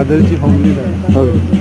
फादरची homely जाय. Okay.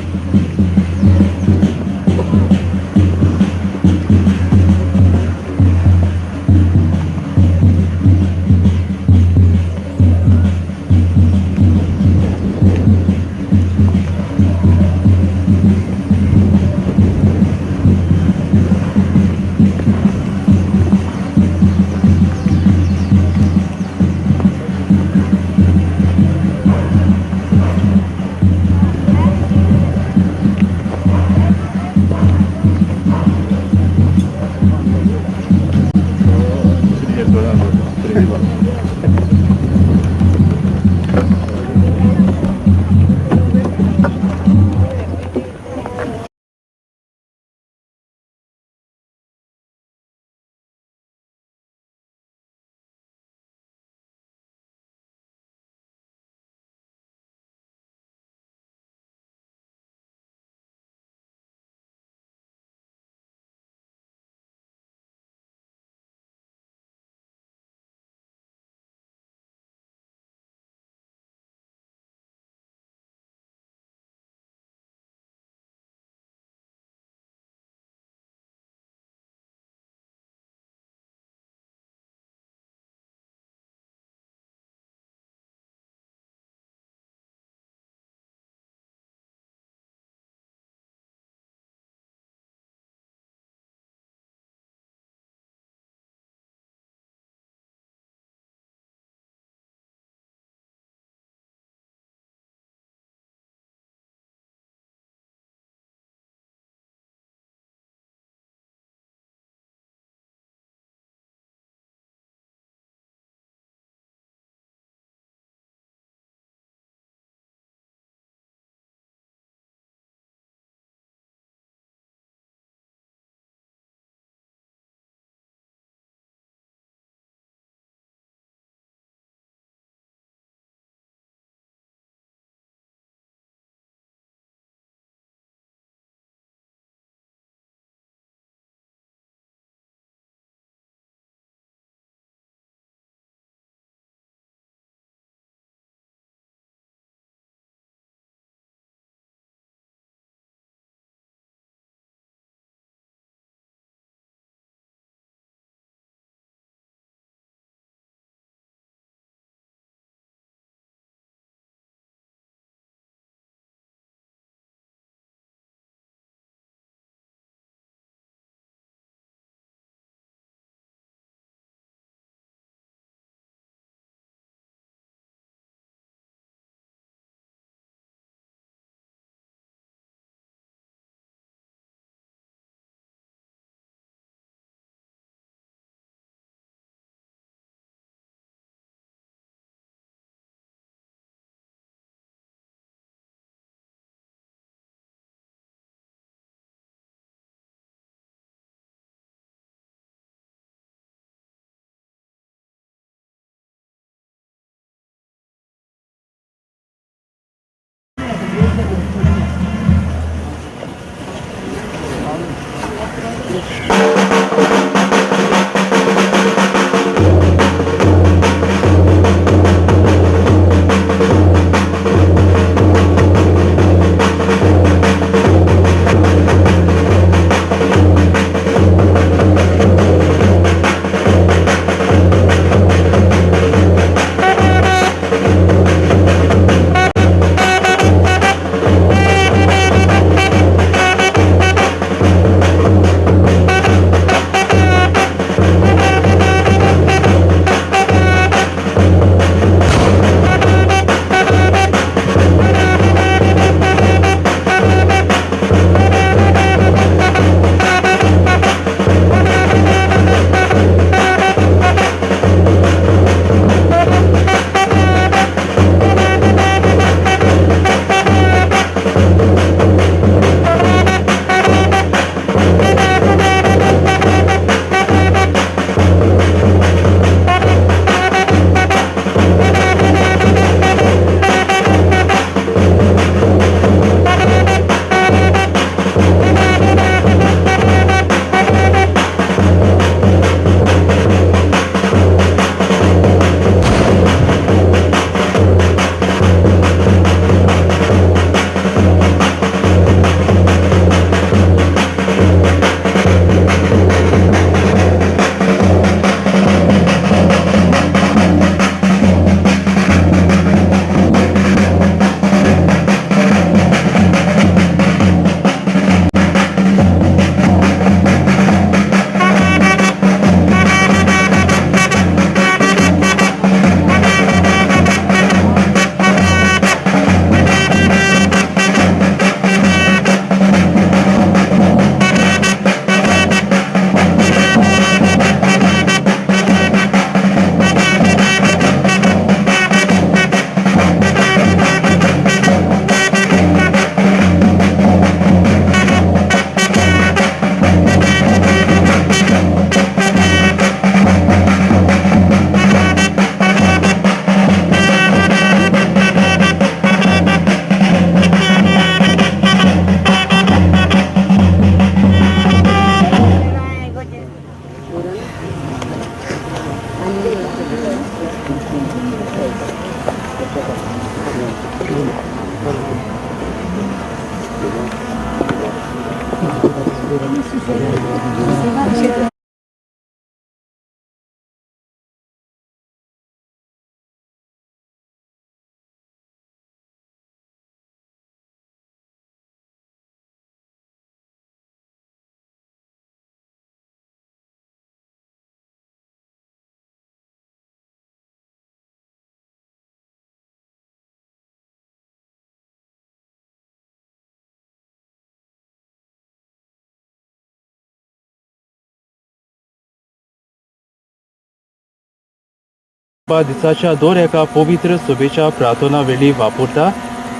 दिसाच्या दर एका पवित्र सभेच्या प्रार्थना वेळी वापरता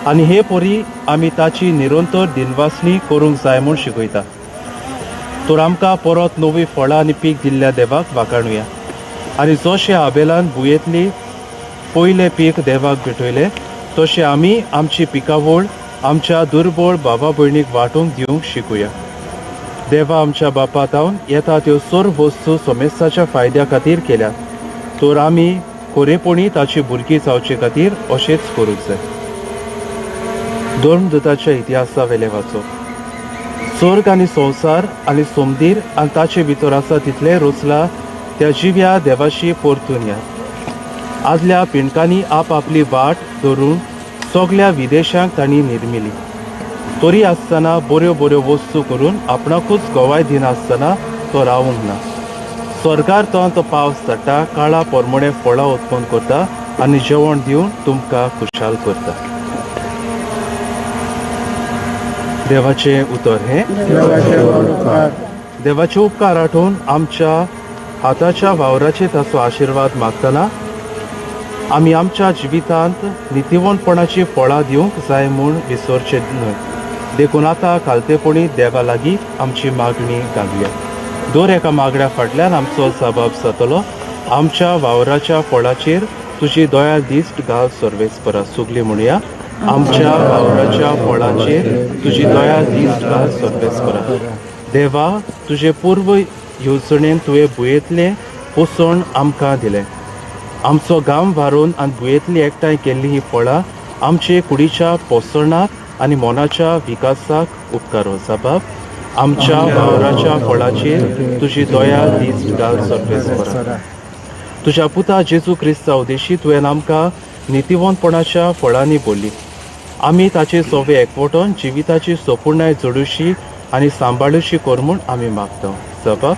आनी हे परी आमी ताची निरंतर दिनवासणी करूंक जाय म्हूण शिकयता. तर आमकां परत नवी फळां आनी पीक दिल्ल्या देवाक वाखाणुया आनी जशें आबेलान भुंयेंतली पयलें पीक देवाक भेटयलें तशें आमी आमची पिकावळ आमच्या दुर्बळ बाबा भयणीक वांटूंक दिवंक शिकुया. देवा आमच्या बापा तावन येता त्यो सर्व वस्तू समेस्ताच्या फायद्या खातीर केल्यात, तर आमी खरेपणी ताची भुरगीं जावचे खातीर अशेंच करूंक जाय. धर्मदूताच्या इतिहासा वेलें वाचो. स्वर्ग आनी संवसार आनी सोमदीर आनी ताचे भितर आसा तितलें रचला त्या जिव्या देवाशी परतून या. आदल्या पिंडकांनी आप आपली वाट धरून सगल्या विदेशांक तांणी निर्मिली, तरी आसतना बऱ्यो बऱ्यो वस्तू करून आपणाकूच गवाय दिनासतना तो रावूंक ना. स्वर्गार तो पावस धाडटा, काळा पोरमोणे फळां उत्पन्न करता आनी जेवण दिवन तुमकां खुशाल करता. देवाचें उतर हें. देवाचे उपकार आठोवन आमच्या हाताच्या वावराचेर ताचो आशिर्वाद मागतना आमी आमच्या जिवितांत नितीवंतपणाची फळां दिवंक जाय म्हूण विसरचें न्हय. देखून आतां खालतेपणी देवा लागीं आमची मागणी घालया. दर एका मागण्या फाटल्यान आमचो जबाब जातलो. आमच्या वावराच्या फळाचेर तुजी दया दिश्ट घाल सर्वेस्परा. सगळीं म्हणया, आमच्या वावराच्या फळाचेर तुजी दया दिश्ट घाल सर्वेस्परा. देवा, तुजे पूर्व येवजणेन तुवें भुंयेंतलें पोसण आमकां दिलें. आमचो घाम वारोवन आनी भुंयेंतली एकठांय केल्ली ही फळां आमचे कुडीच्या पोसणाक आनी मनाच्या विकासाक उपकार. जबाब, आमच्या वावराच्या फळाचेर तुजी दया दीस घाल सर्वेस्परा. तुज्या पुता जेजू क्रिस्ता उदेशी तुवें आमकां नितीवंतपणाच्या फळांनी भरली. आमी ताचे सोवे एकवटून जिविताची सोपूर्णाय जोडुशी आनी सांबाळुशी कर म्हूण आमी मागता. जबाब,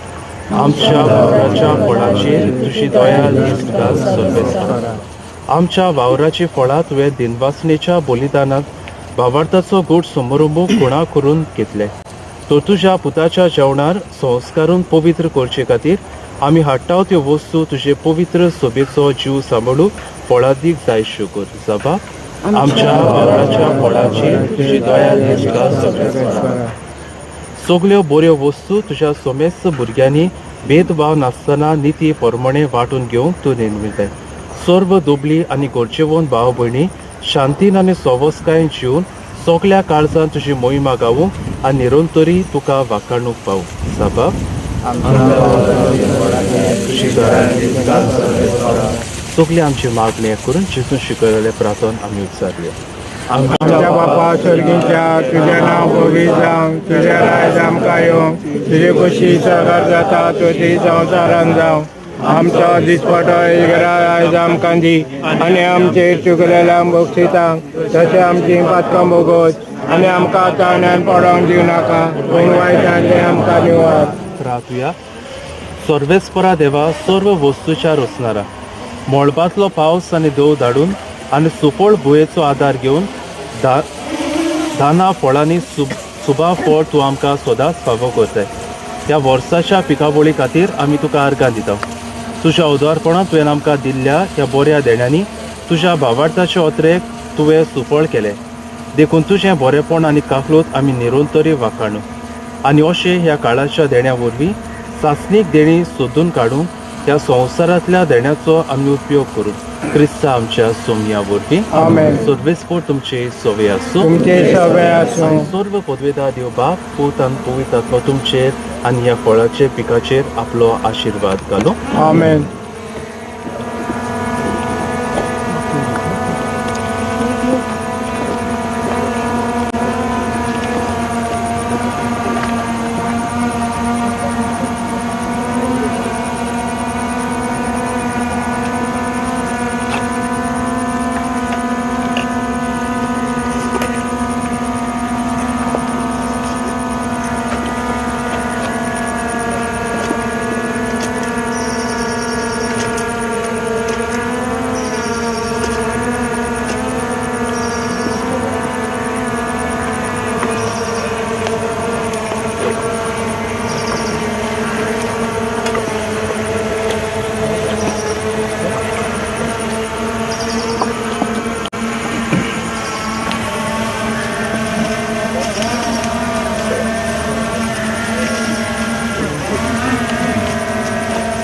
आमच्या वावराच्या फळाचेर तुजी दया दीस घाल सर्वेस्परा. आमच्या वावराची फळां तुवें दिनवासनेच्या बलिदानात भावार्थाचो गूट समारंभ खुणा करून घेतले, तर तुज्या पुताच्या जेवणार संस्कारून पवित्र करचे खातीर आमी हाडटा त्यो वस्तू तुजे पवित्र सोबेचो जीव सांबाळू फळादीक जाय शुकर. जबाब, आमच्या वावराच्या फळाचेर तुजी दया दीस घाल सर्वेस्परा. सगल्यो बऱ्यो वस्तू तुज्या समेस्त भुरग्यांनी भेदभाव नासतना निती प्रमाणे वांटून घेवंक तूं निर्मिताय. सर्व दुबली आनी गरजेवंत भाव भयणी शांतीन आनी सवसकायेन जिवन सगल्या काळजान तुजी मोहिमा गावूंक आनी निरंतरी तुका वाखाणूंक पावूं. जबाब, सगली आमची मागणी करून जेजून शिकयलें प्रार्थन आमी उच्चारया. आमच्या बापा स्वर्गीच्या, तुजें नांव पवित्र जावं, तुजें राज आमकां येवं, तुजे कशी साकार जाता तशी संवसारान जावं. आमचो दिसपटो आयज आमकां दी आनी आमचेर चुकलेल्यांक बक्षितांक तशें आमची पातकां भोगोत आनी आमकां ताण्यान पडोंक दिवं नाका, पूण वायटांतलें आमकां निवार. रातुया. सर्वेस्परा देवा, सर्व वस्तूच्या रचणारा, मळबांतलो पावस आनी दव धाडून आनी सुफळ भुंयेचो आदार घेवन दाना फळांनी सुबा फळ तूं आमकां सदांच फावो करताय. ह्या वर्साच्या पिकावळी खातीर आमी तुका आर्गां दिता. तुज्या उदारपणान तुवें आमकां दिल्ल्या ह्या बऱ्या देण्यांनी तुज्या भावार्थाचे अत्रेक तुवें सुफळ केलें. देखून तुजें बरेपण आनी काकलूत आमी निरंतरी वाखाणू आनी अशें ह्या काळाच्या देण्या वरवीं सासणीक देणी सोदून काडून ह्या संवसारांतल्या देण्याचो आमी उपयोग करूं. क्रिस्ता आमच्या सोमया वरवीं. आमेन. सर्वेस्पोर तुमचे सवे आसूं. तुमचे सवे आसूं. सर्व पदवेदा देव बाप, पूत आनी पवित्र आत्मो तुमचेर आनी ह्या फळाचे पिकाचेर आपलो आशिर्वाद घालूं. आमेन.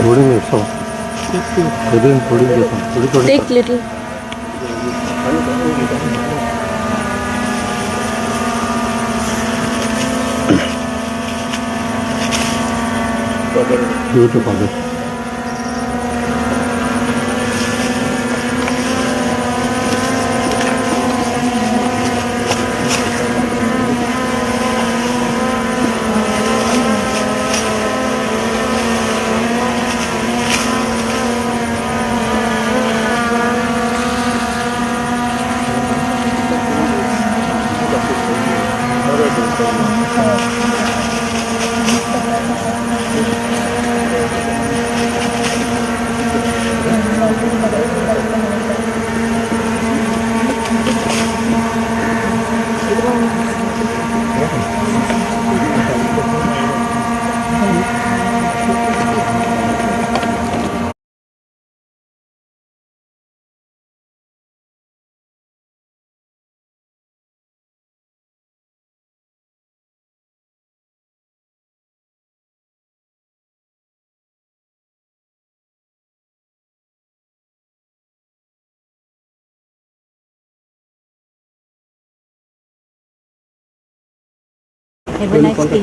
थोडी मिरसांग थोडी थोडी घेता थोडी थोडी. Take little. Give to father. Have a nice day.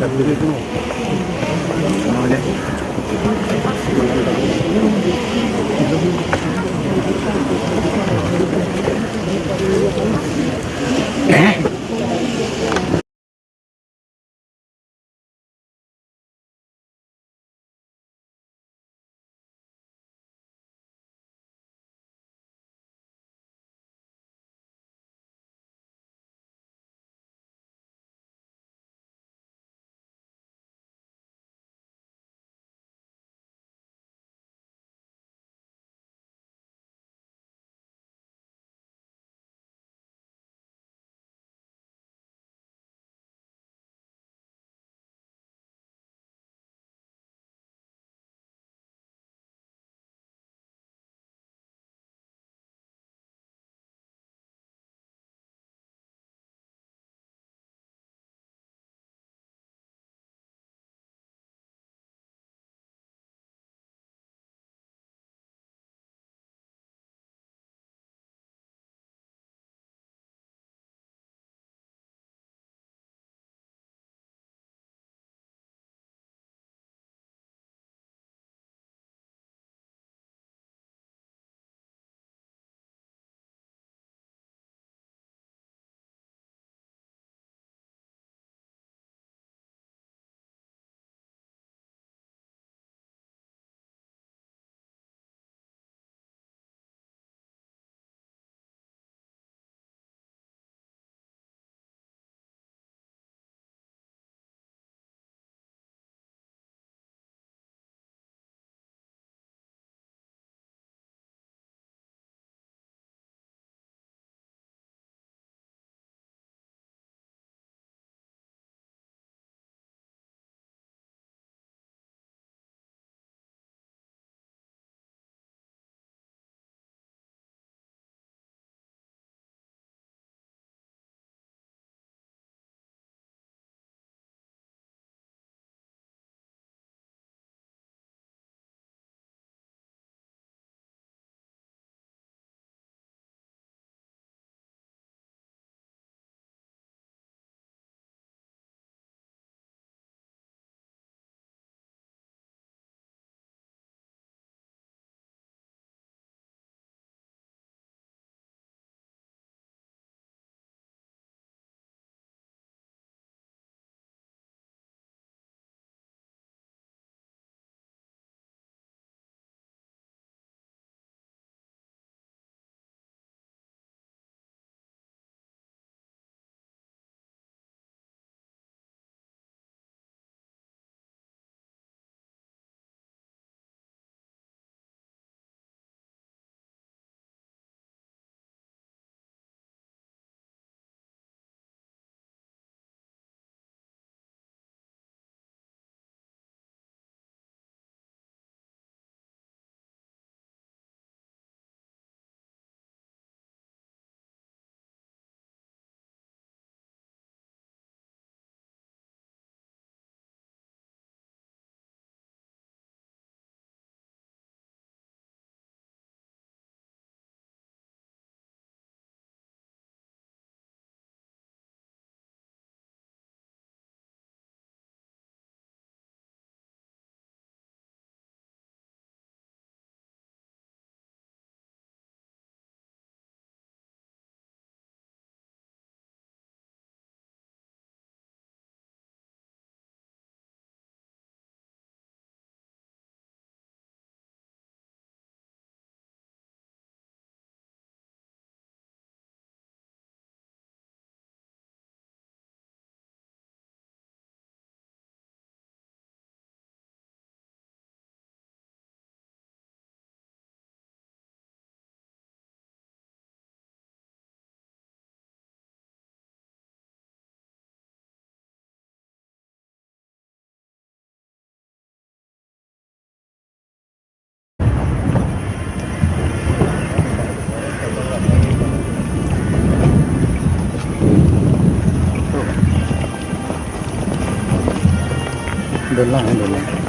धरला हांवें धरला.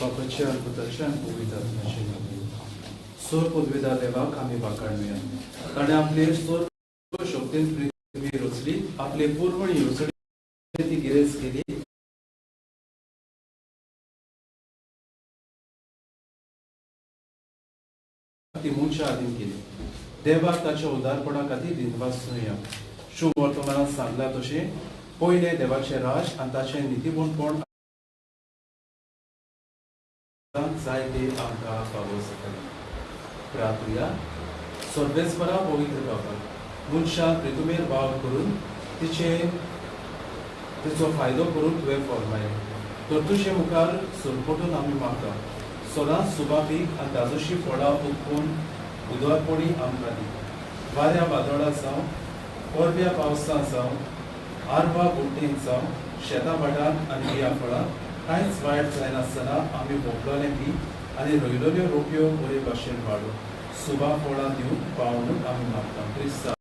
बापाच्या आनी पुताच्या आनी पवित्र आत्म्याच्या नांवान. सोर पदवेदार देवाक आमी वाखाणुया. ताणें आपले सोर शक्तीन पृथ्वी रचली, आपले पुरवण येवजणे ती गिरेज केली. ती मनशा आदीन केली. देवाक ताच्या उदारपणा खातीर दिनवासुया. शुभ वर्तमानात सांगला तशें पयलें देवाचें राज आनी ताचें नितीपणपण जाय ते आमकां फावो जातलें. प्रार्थुया. सर्वेस्परा पवित्र बाबा, मनशान प्रितुमेर वावर करून तिचो फायदो करून तुवें फॉर्मायलें, तर तुजे मुखार सरपटून आमी मागता, सदांच सुबापीक आनी ताजोशी फळां उत्पन्न उदरपणी आमकां दी. वाऱ्या वादळां जावं, कोरब्या पावसां जावं, आरवा बुट्टेन जावं, शेतां भाटांत आनी बियां फळां कांयच वायट जायनासतना आमी भोंवलोलें बी आनी रोयलोल्यो रोपयो बरे भाशेन वाडूं, सुबा फळां दिवन पावून आमी मागता. क्रिस्ता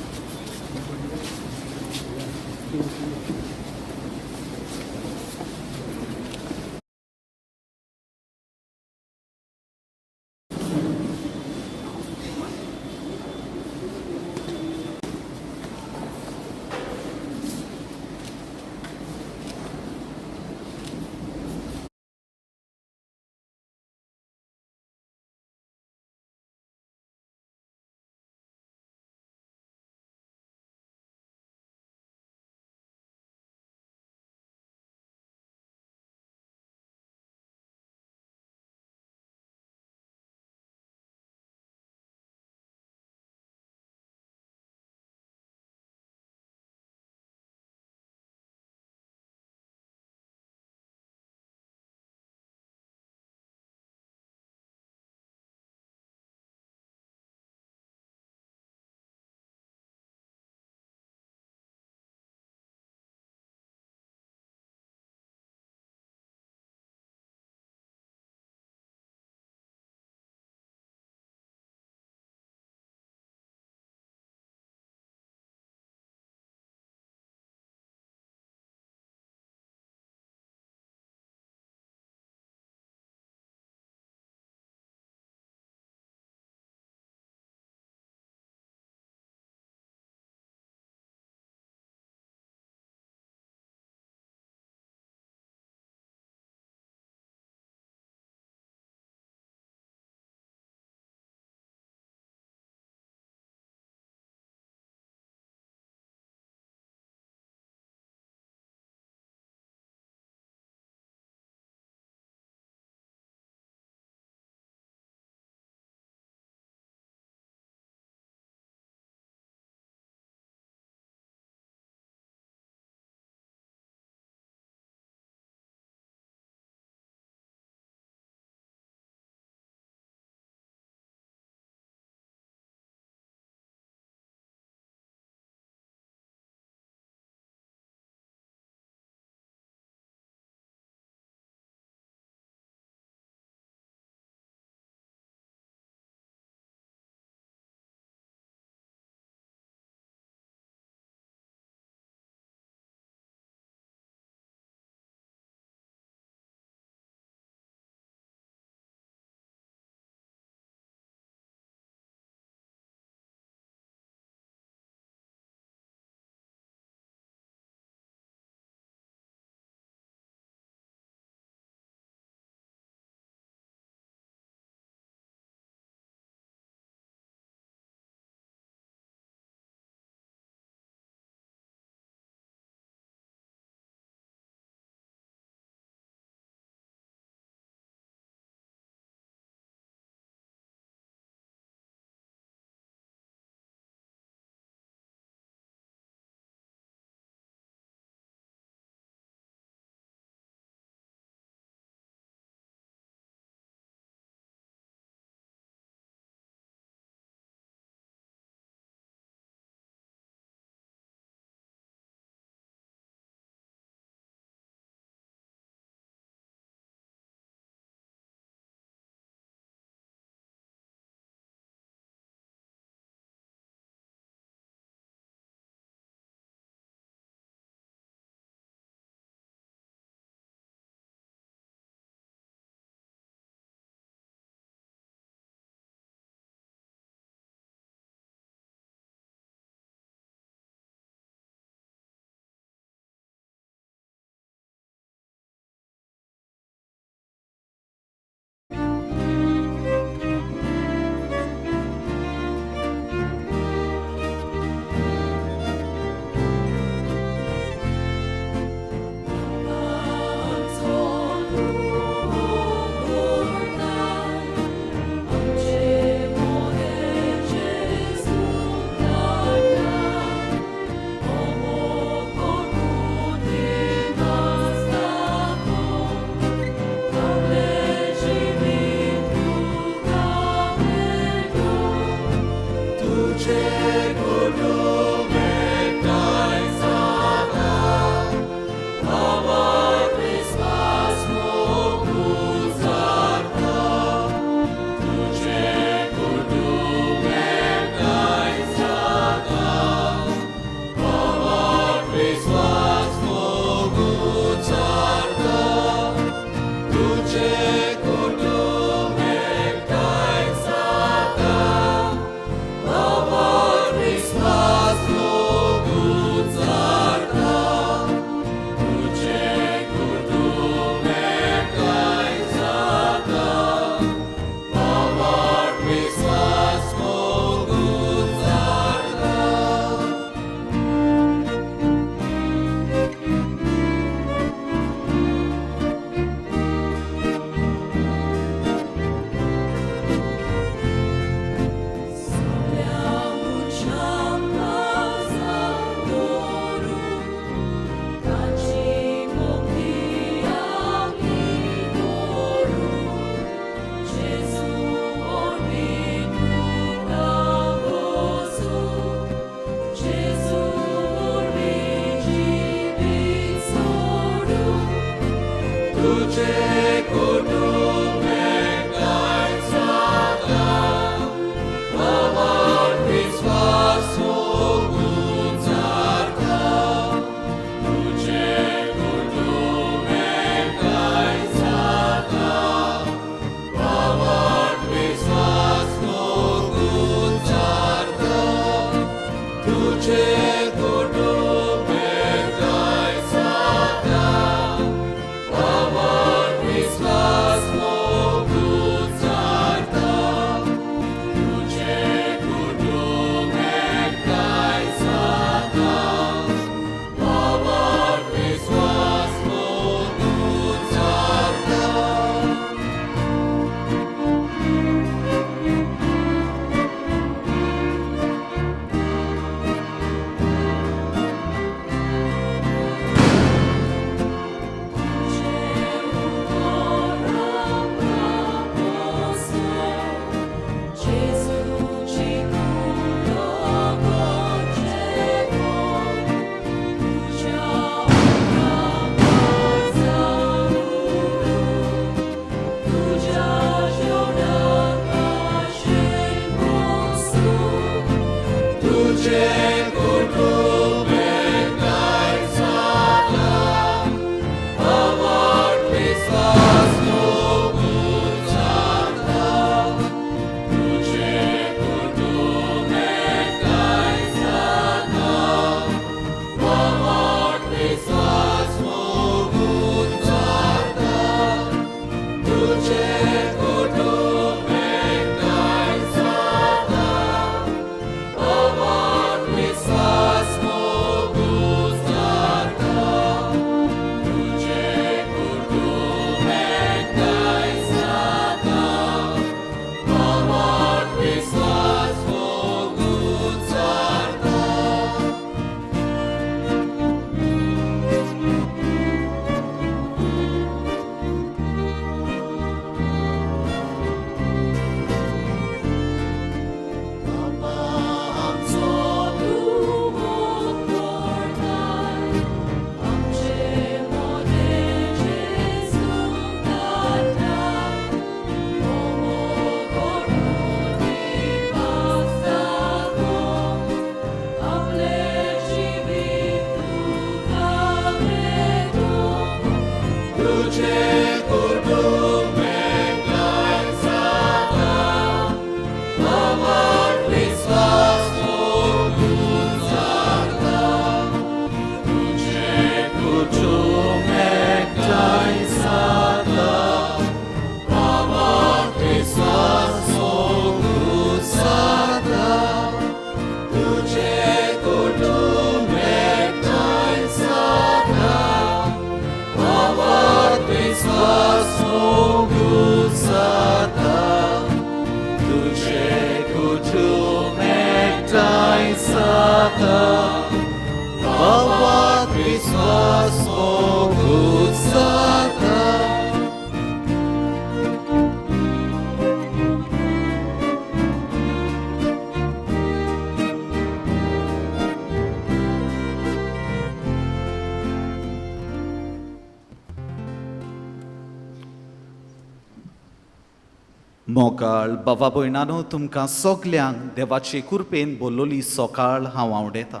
मोगाळ बाबा भयणानो, तुमकां सगल्यांक देवाचे कृपेन बोल्लोली सकाळ हांव आवडेता.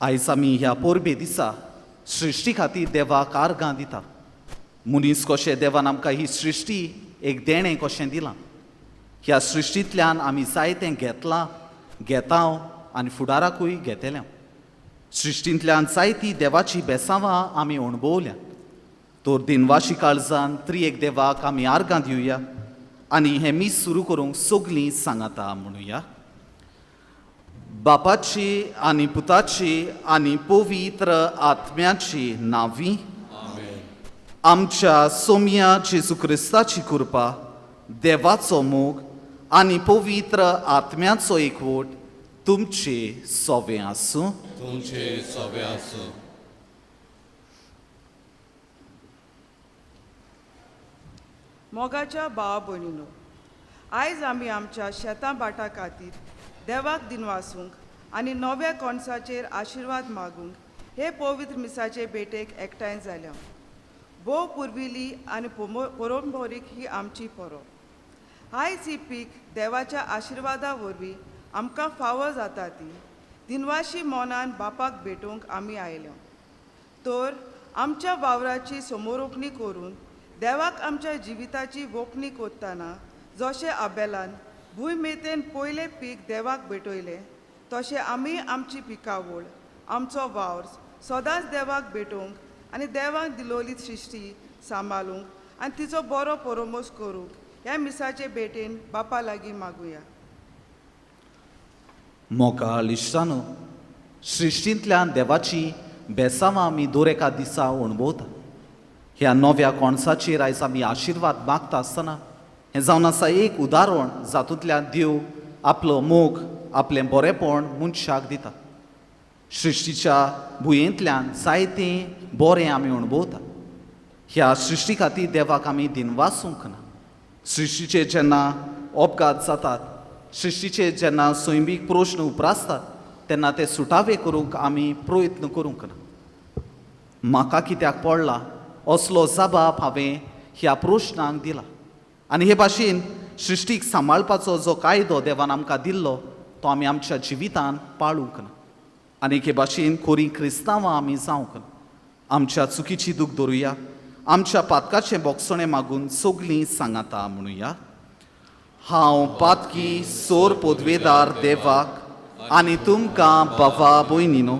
आयज आमी ह्या परबे दिसा सृश्टी खातीर देवाक आर्गां दिता. मनीस कशें देवान आमकां ही सृश्टी एक देणें कशें दिलां. ह्या सृश्टींतल्यान आमी जायतें घेतलां, घेता आनी फुडाराकूय घेतल्या. सृश्टींतल्यान जायती देवाची बेसांवां आमी अणभवल्या. तर दिनवाशी काळजान त्रिएक देवाक आमी आर्गां दिवया आनी हें मीस सुरू करूंक सगलीं सांगाता म्हणुया. बापाची आनी पुताची आनी पवित्र आत्म्याची नांवी. आमच्या सोम्या जेजू क्रिस्ताची कृपा, देवाचो मोग आनी पवित्र आत्म्याचो एकवट तुमचे सोवे आसूं. तुमचे सोवे आसूं. मोगाच्या भावा भयणीनो, आयज आमी आमच्या शेतां भाटां खातीर देवाक दिनवासूंक आनी नव्या कोणसाचेर आशिर्वाद मागूंक हे पवित्र मिसाचे भेटेक एकठांय जाल्या. भोव पुर्विल्ली आनी परंपरीक ही आमची परब. आयज ही पीक देवाच्या आशिर्वादा वरवीं आमकां फावो जाता ती दिनवाशी मनान बापाक भेटूंक आमी आयल्या. तर आमच्या वावराची समोरोपणी करून देवाक आमच्या जिविताची वोपणी करतना जशें आबेलान भूंय मेतेन पयलें पीक देवाक भेटयलें तशें आमी आमची पिकावळ, आमचो वावर सदांच देवाक भेटोवंक आनी देवाक दिलोली सृश्टी सांबाळूंक आनी तिचो बरो परोमोस करूंक ह्या मिसाचे भेटेन बापा लागीं मागुया. मोगाळ इश्टानो, सृश्टींतल्यान देवाची बेसांवां आमी दर एका दिसा अणभवता. ह्या नव्या कोणसाचेर आयज आमी आशिर्वाद मागता आसतना हें जावन आसा एक उदाहरण जातूंतल्यान देव आपलो मोग, आपलें बरेंपण मनशाक दिता. सृश्टीच्या भुंयेंतल्यान जायतें बरें आमी अणभवता. ह्या सृश्टी खातीर देवाक आमी दिनवासूंक ना. सृश्टीचेर जेन्ना अपघात जातात, सृश्टीचेर जेन्ना सैमीक प्रश्न उप्रासतात तेन्ना ते सुटावे करूंक आमी प्रयत्न करूंक ना. म्हाका कित्याक पडला असलो जबाब हांवें ह्या प्रश्नांक दिला. आनी हे भाशेन सृश्टीक सांबाळपाचो जो कायदो देवान आमकां दिल्लो तो आमी आमच्या जिवितान पाळूंक ना. आनी एके भाशेन खोरी क्रिस्तांवां आमी जावंक ना. आमच्या चुकीची दूख धरुया, आमच्या पातकाचें बोगसणें मागून सगलीं सांगाता म्हणुया. हांव पातकी सोर पोदवेदार देवाक आनी तुमकां बाबा भयणीनो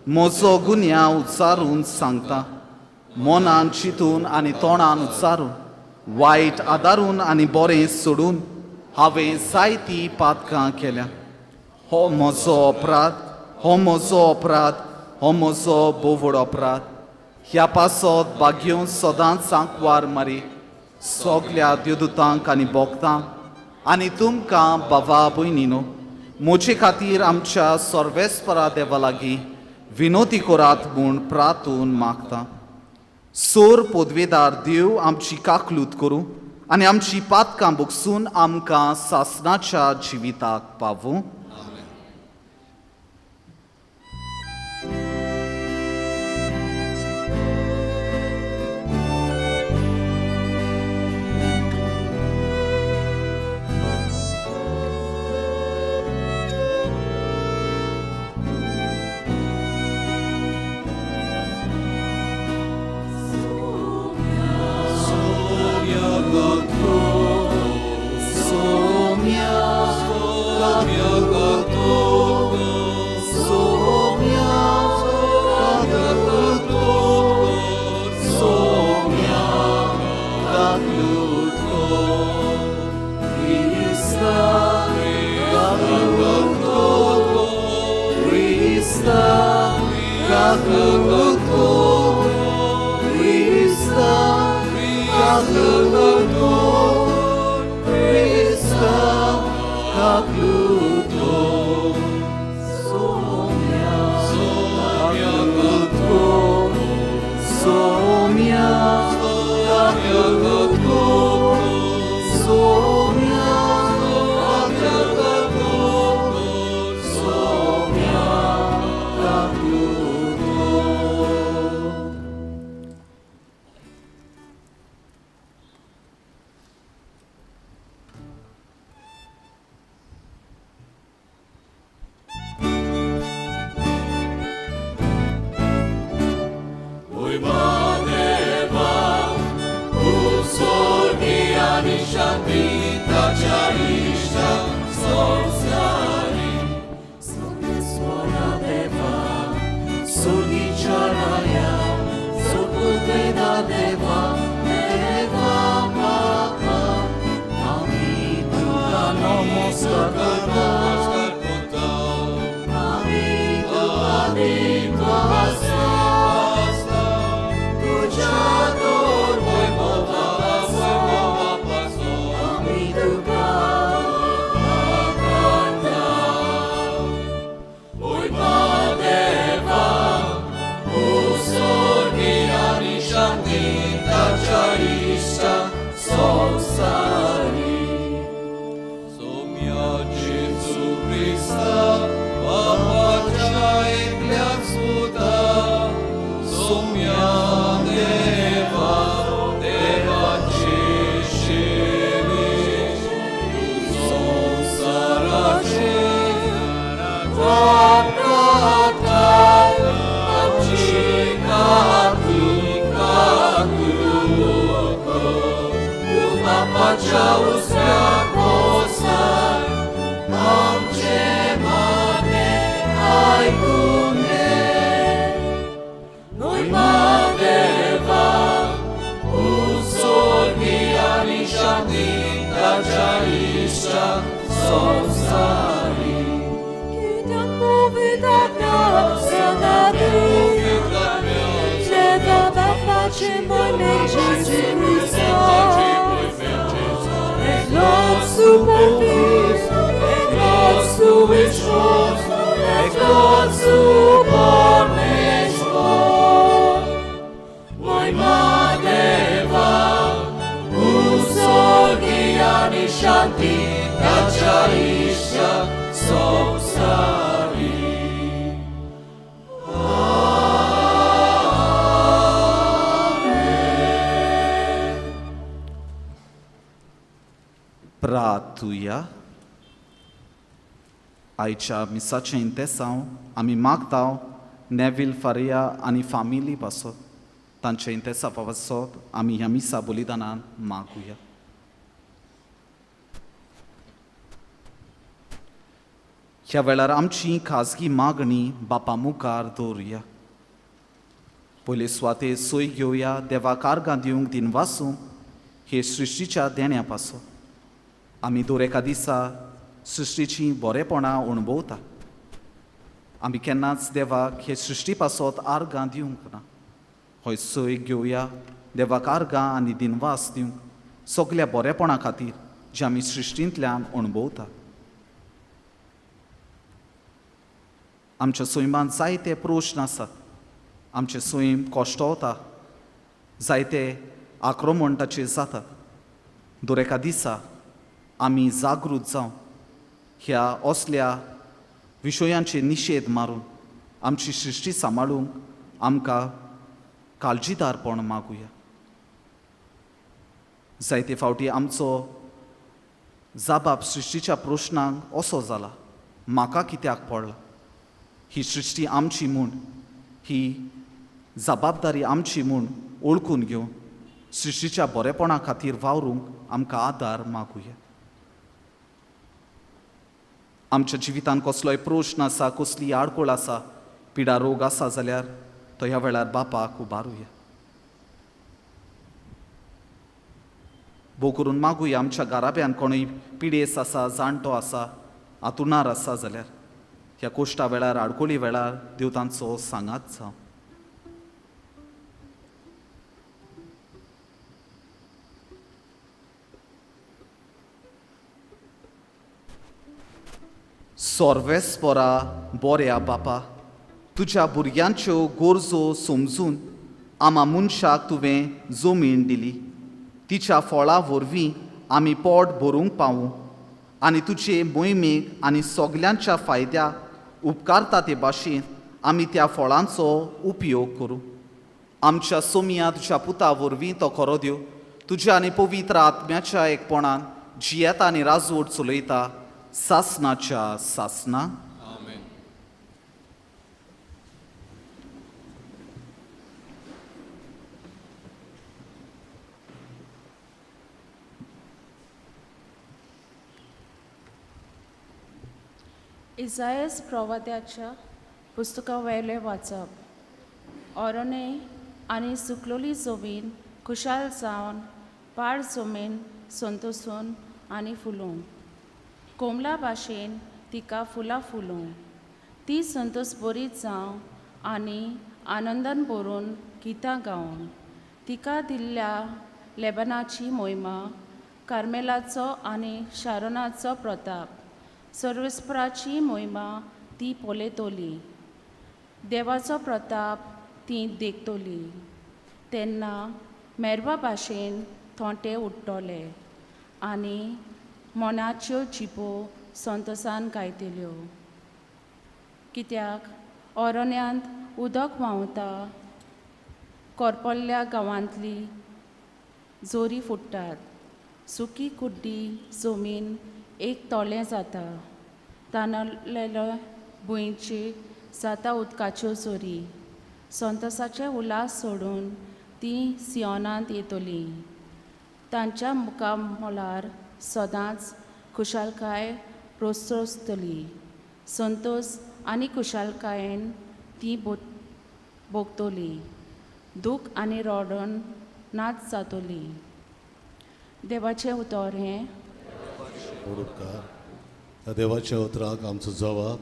म्हजो गुन्यांव उच्चारून सांगता. मनान चिंतून आनी तोंडान उच्चारून, वायट आदारून आनी बरें सोडून हांवें जायतीं पातकां केल्या. हो म्हजो अपराध, हो म्हजो अपराध, हो म्हजो बोवड अपराध. ह्या पासत भाग्योन सदांच सांकवार मारी सगल्या देवदूतांक आनी भोगतांक आनी तुमकां बाबा भयणीनो म्हजे खातीर आमच्या सर्वेस्परा देवा लागीं विनोती करात म्हूण प्रातून मागता. सोर पोदवेदार देव आमची काकलूत करूं आनी आमची पातकां बोगसून आमकां सासनाच्या जिविताक पावूं. शांती ताच्या इश्टा संवसारी सोमेस्वरा देवा सुर्गीच्या राया सोपुतेदा देवा देवा बापा आमी तुका नमस्कार करता आमी तुका दिनवासता तुज्या दर वैभवा आमी तुका करता वैभव देवा उसोर्गी आनी शांती ताच्या इश्टा संवसारी सोम्या जेजू क्रिस्ता बापाच्या एकल्याच पुता सोम्या देवा देवाचे शेवे संवसाराचे पाप काडटा आमची काकूट कर तूं बापाच्या उजव्या बसलाय आमचें मागणें आयकून घे न्हय देवा उसोर्गी आनी शांती ताच्या इश्टा संवसारी कित्याक पवित्र सांगाती देवा बापाचे मोहिमेक जेजू क्रिस्ता एकलोच तूं पवित्र एकलोच तूं विश्वास एकलोच तूं परमेश्वर मोहिमा देवा उसोर्गी आनी शांती ताच्या इश्टा संवसारी प्रार्थुया. आयच्या मिसाचें इंतेसांव आमी मागता नेवील फारिया आनी फामिली पासत तांच्या इंतेसा पासत आमी ह्या मिसा बलिदानान मागुया. ह्या वेळार आमची खाजगी मागणी बापा मुखार दवरुया. पयले सुवातेर सोय घेवया देवाक आर्गां दिवंक दिनवासूं हे सृश्टीच्या देण्या पासत. आमी दर एका दिसा सृश्टीचीं बरेपणां अणभवता. आमी केन्नाच देवाक हे सृश्टी पासत आर्गां दिवंक ना. हय सोय घेवया देवाक आर्गां आनी दिनवास दिवंक सगल्या बरेपणा खातीर जे आमी सृश्टींतल्यान अणभवता. आमच्या सैमांत जायते प्रश्न आसात. आमचें सैम कश्टवता, जायते आक्रमण ताचेर जातात. दर एका दिसा आमी जागृत जावन ह्या असल्या विशयांचेर निशेध मारून आमची सृश्टी सांबाळूंक आमकां काळजीदारपण मागुया. जायते फावटी आमचो जाबाब सृश्टीच्या प्रश्नांक असो जाला, म्हाका कित्याक पडला? ही सृश्टी आमची म्हूण, ही जबाबदारी आमची म्हूण ओळखून घेवन सृश्टीच्या बरेपणा खातीर वावरूंक आमकां आदार मागुया. आमच्या जिवितांत कसलोय प्रश्न आसा, कसली आडखळ आसा, पिडा रोग आसा जाल्यार तो ह्या वेळार बापाक उबारुया. भोव करून मागुया आमच्या घराब्यान कोणूय पिडेस आसा, जाणटो आसा, आतुणार आसा जाल्यार ह्या कोश्टा वेळार, आडखळी वेळार देव तांचो सांगात जावं. सर्वेस्परा बोऱ्या बापा, तुज्या भुरग्यांच्यो गरजो समजून आमा मनशाक तुवें जमीन दिली. तिच्या फळां वरवीं आमी पोट भरूंक पावूं आनी तुजे मोहिमेक आनी सगल्यांच्या फायद्याक उपकारता ते भाशेन आमी त्या फळांचो उपयोग करूं. आमच्या सोमया तुज्या पुता वरवीं तो खरो देव तुज्या आनी पवित्र आत्म्याच्या एकपणान जियेता आनी राजवट चलयता सासनाच्या सासना. इजायस प्रवाद्याच्या पुस्तका वयलें वाचप. ओरणे आनी सुकलोली जमीन खुशाल जावन पाड जमीन संतोसून आनी फुलोवं, कोमला भाशेन तिका फुलां फुलोवं, ती संतोस बरी जावं आनी आनंदान भरून गितां गावन, तिका दिल्ल्या लेबनाची मोहिमा, कार्मेलाचो आनी शारोनाचो प्रताप, सर्वेस्पराची मोहिमा ती पळयतली, देवाचो प्रताप ती देखतली. तेन्ना मेरवा भाशेन थोंटे उडटले आनी मनाच्यो जिबो संतोसान गायतल्यो. कित्याक ओरण्यांत उदक व्हांवता, कोरपल्ल्या गांवांतली जोरी फुट्टात, सुकी कुड्डी जमीन एक तोलें जाता, तानलेलो भुंयची जाता उदकाच्यो जोरी. संतोसाचे उल्हास सोडून ती सियोनांत येतली, तांच्या मुखामळार सदांच खुशालकाय रोसरोसतली, संतोस आनी खुशालकायेन ती भोगतली, दूख आनी रडून नाच जातली. देवाचें उतर हें. उपकार त्या देवाच्या उतराक आमचो जवाब.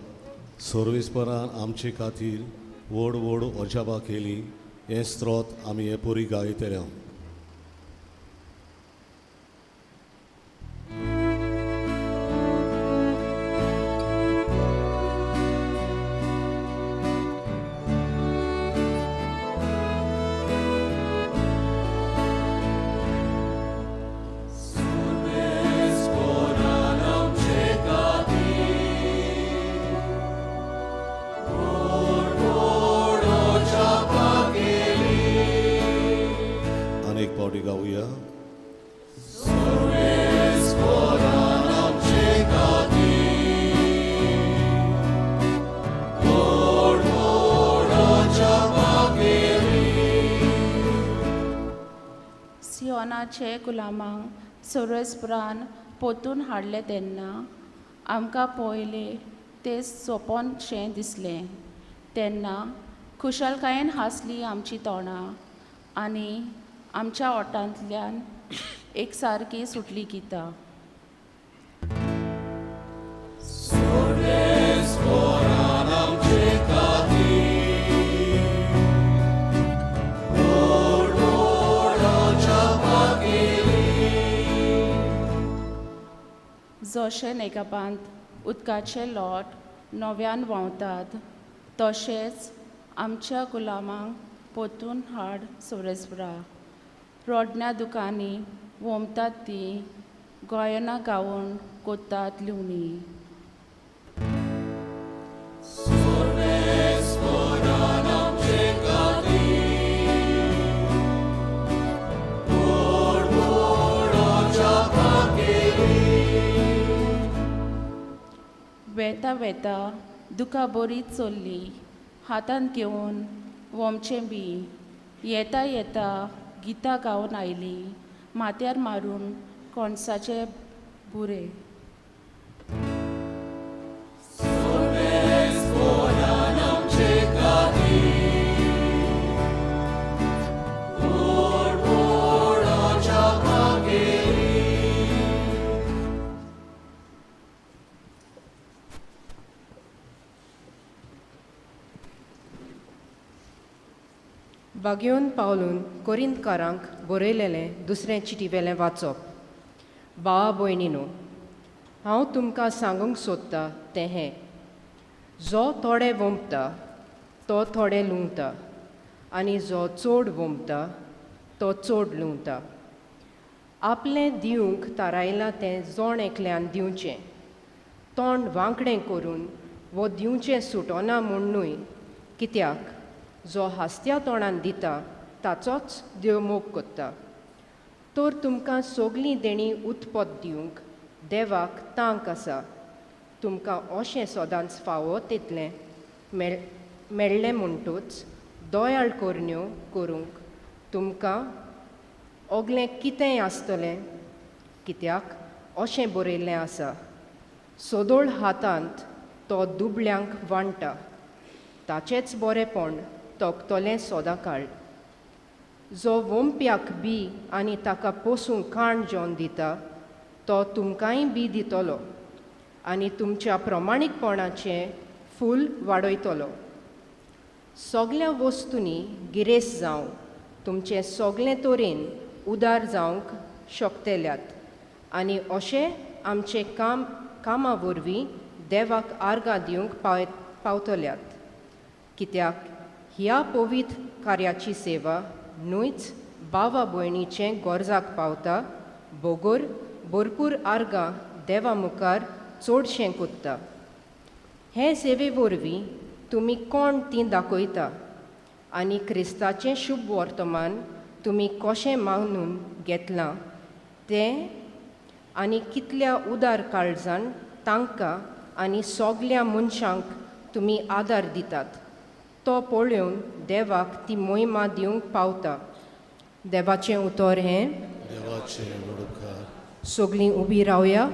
सर्वेस्परान आमचे खातीर व्हड व्हड अजापां केली हें स्त्रोत आमी हे पुरी गायतले. सियोनाचे गुलामांक सर्वेस्परान पोतून हाडले तेन्ना आमकां पळयलें तें सोंपनशें दिसलें. तेन्ना खुशालकायेन हांसली आमची तोंडां आनी आमच्या ओठांतल्यान एक सारकी सुटली गितां. जशें नेगाबांत उदकाचे लोट नव्यान व्हांवतात तशेंच आमच्या गुलामांक पोतून हाड सर्वेस्परा. रोडण्या दुकांनी वोमतात ती गायनां गावन कोत्तात लिवणी. वेता वेता दुकां बरी चल्ली हातांत घेवन वोमचें बी, येता येता गितां गावन आयली माथ्यार मारून कोणसाचे बुरे. बागेवन पावलून कोरिंतकारांक बरयलेलें दुसरें चिटीवेलें वाचप. भावा भयणीनो, हांव तुमकां सांगूंक सोदता तें हें, जो थोडे वोंपता तो थोडे लुंवता आनी जो चड वोंपता तो चड लुंवता. आपलें दिवंक थारायलां तें जोण एकल्यान दिवचें, तोंड वांकडें करून वो दिवचें सुटोना म्हूण न्हय, कित्याक जो हासत्या तोंडान दिता ताचोच देव मोग करता. तर तुमकां सगळीं देणीं उत्पत दिवंक देवाक तांक आसा. तुमकां अशें सदांच फावो तितलें मेळ्ळें म्हणटूच दयाळ करण्यो करूंक तुमकां ओगलें कितेंय आसतलें, कित्याक अशें बरयल्लें आसा, सदोळ हातांत तो दुबळ्यांक वांट्टा. ताचेंच बरेंपण तोखतलें सदांकाळ. जो वोंप्याक बी आनी ताका पोसूंक काण जेवन दिता तो तुमकांय बी दितलो आनी तुमच्या प्रमाणीकपणाचें फूल वाडयतलो. सगल्या वस्तूंनी गिरेस्त जावं तुमचें सगलें तरेन उदार जावंक शकतल्यात आनी अशें आमचें काम कामा वरवीं देवाक आर्गां दिवंक पावतल्यात. कित्याक ह्या पवित्र कार्याची सेवा न्हूच भावा भयणीचें गरजाक पावता बगर भरपूर आर्गां देवा मुखार चडशें कोत्ता. हे सेवे वरवीं तुमी कोण ती दाखयता आनी क्रिस्ताचें शुभ वर्तमान तुमी कशें मानून घेतलां तें आनी कितल्या उदार काळजान तांकां आनी सगल्या मनशांक तुमी आदार दितात तो पळोवन देवाक ती मोहिमा दिवंक पावता. देवाचें उतर हें. देवाचें उपकार. सगळीं उबी रावया.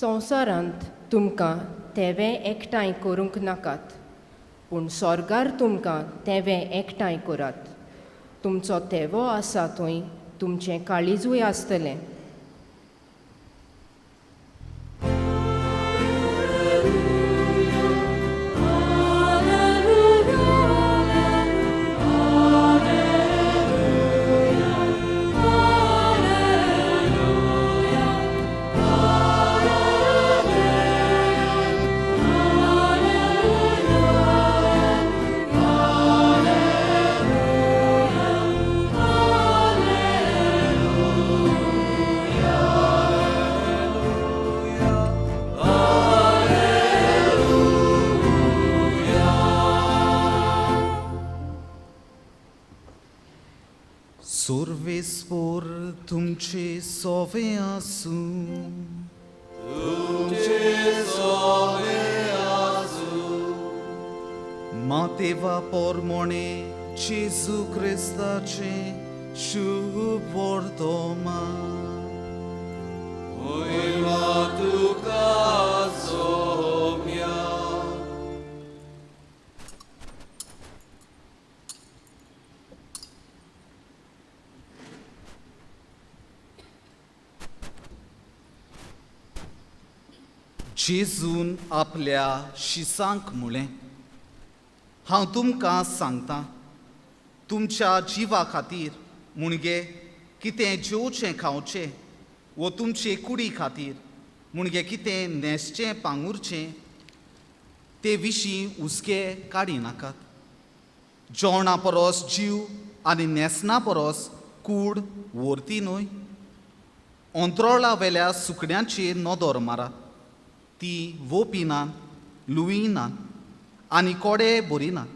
संवसारांत तुमकां तेवें एकठांय करूंक नाकात, पूण स्वर्गार तुमकां तेवें एकठांय करात. तुमचो तेवो आसा थंय तुमचें काळीजूय आसतलें. सर्वेस्पोर तुमचे सोवे आसूं. तुमचे सोवे आसूं. मातेवा पोरमोणे जेजू क्रिस्ताचे शुभ वर्तमान. मोहिमा तुका सोम्या. जेजून आपल्या शिसांक म्हळें, हांव तुमकां सांगता, तुमच्या जिवा खातीर मुणगे कितें जेवचें खावचें वो तुमचे कुडी खातीर मुणगे कितें न्हेसचें पांगुरचें ते विशीं हुस्के काडी नाकात. जेवणा परस जीव आनी न्हेसणा परस कूड व्हरती न्हय. अंत्रोळा वेल्या सुकण्यांचेर नदर मारात, ती वोपिनात लुयनात आनी कोडे भरिनात,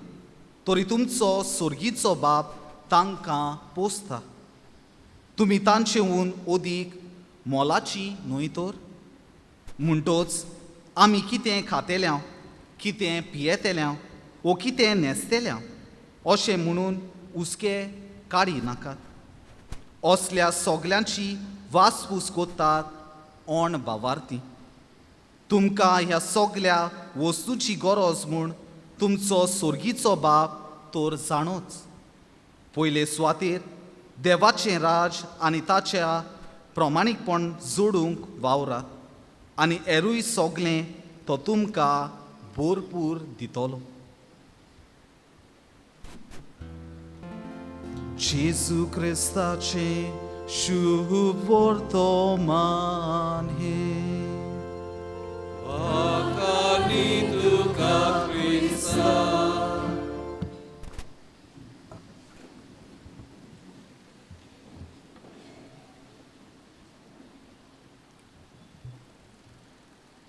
तरी तुमचो सोर्गीचो बाप तांकां पोसता. तुमी तांचेहून अदीक मोलाची न्हय तर? म्हणटोच आमी कितें खातेल्या, कितें पियेतेल्या वो कितें न्हेसतेल्या अशें म्हणून हुस्के काडी नाकात. असल्या सगल्यांची वासपूस कोत्तात ओण बावारती. तुमकां ह्या सगल्या वस्तूची गरज म्हूण तुमचो सोर्गीचो बाप तर जाणोच. पयले सुवातेर देवाचें राज आनी ताच्या प्रमाणीकपण जोडूंक वावरात आनी एरूय सगलें तो तुमकां भरपूर दितलो. जेजू क्रिस्ताचे शुभ वर्तमान हे। वाखाणी तुका क्रिस्ता।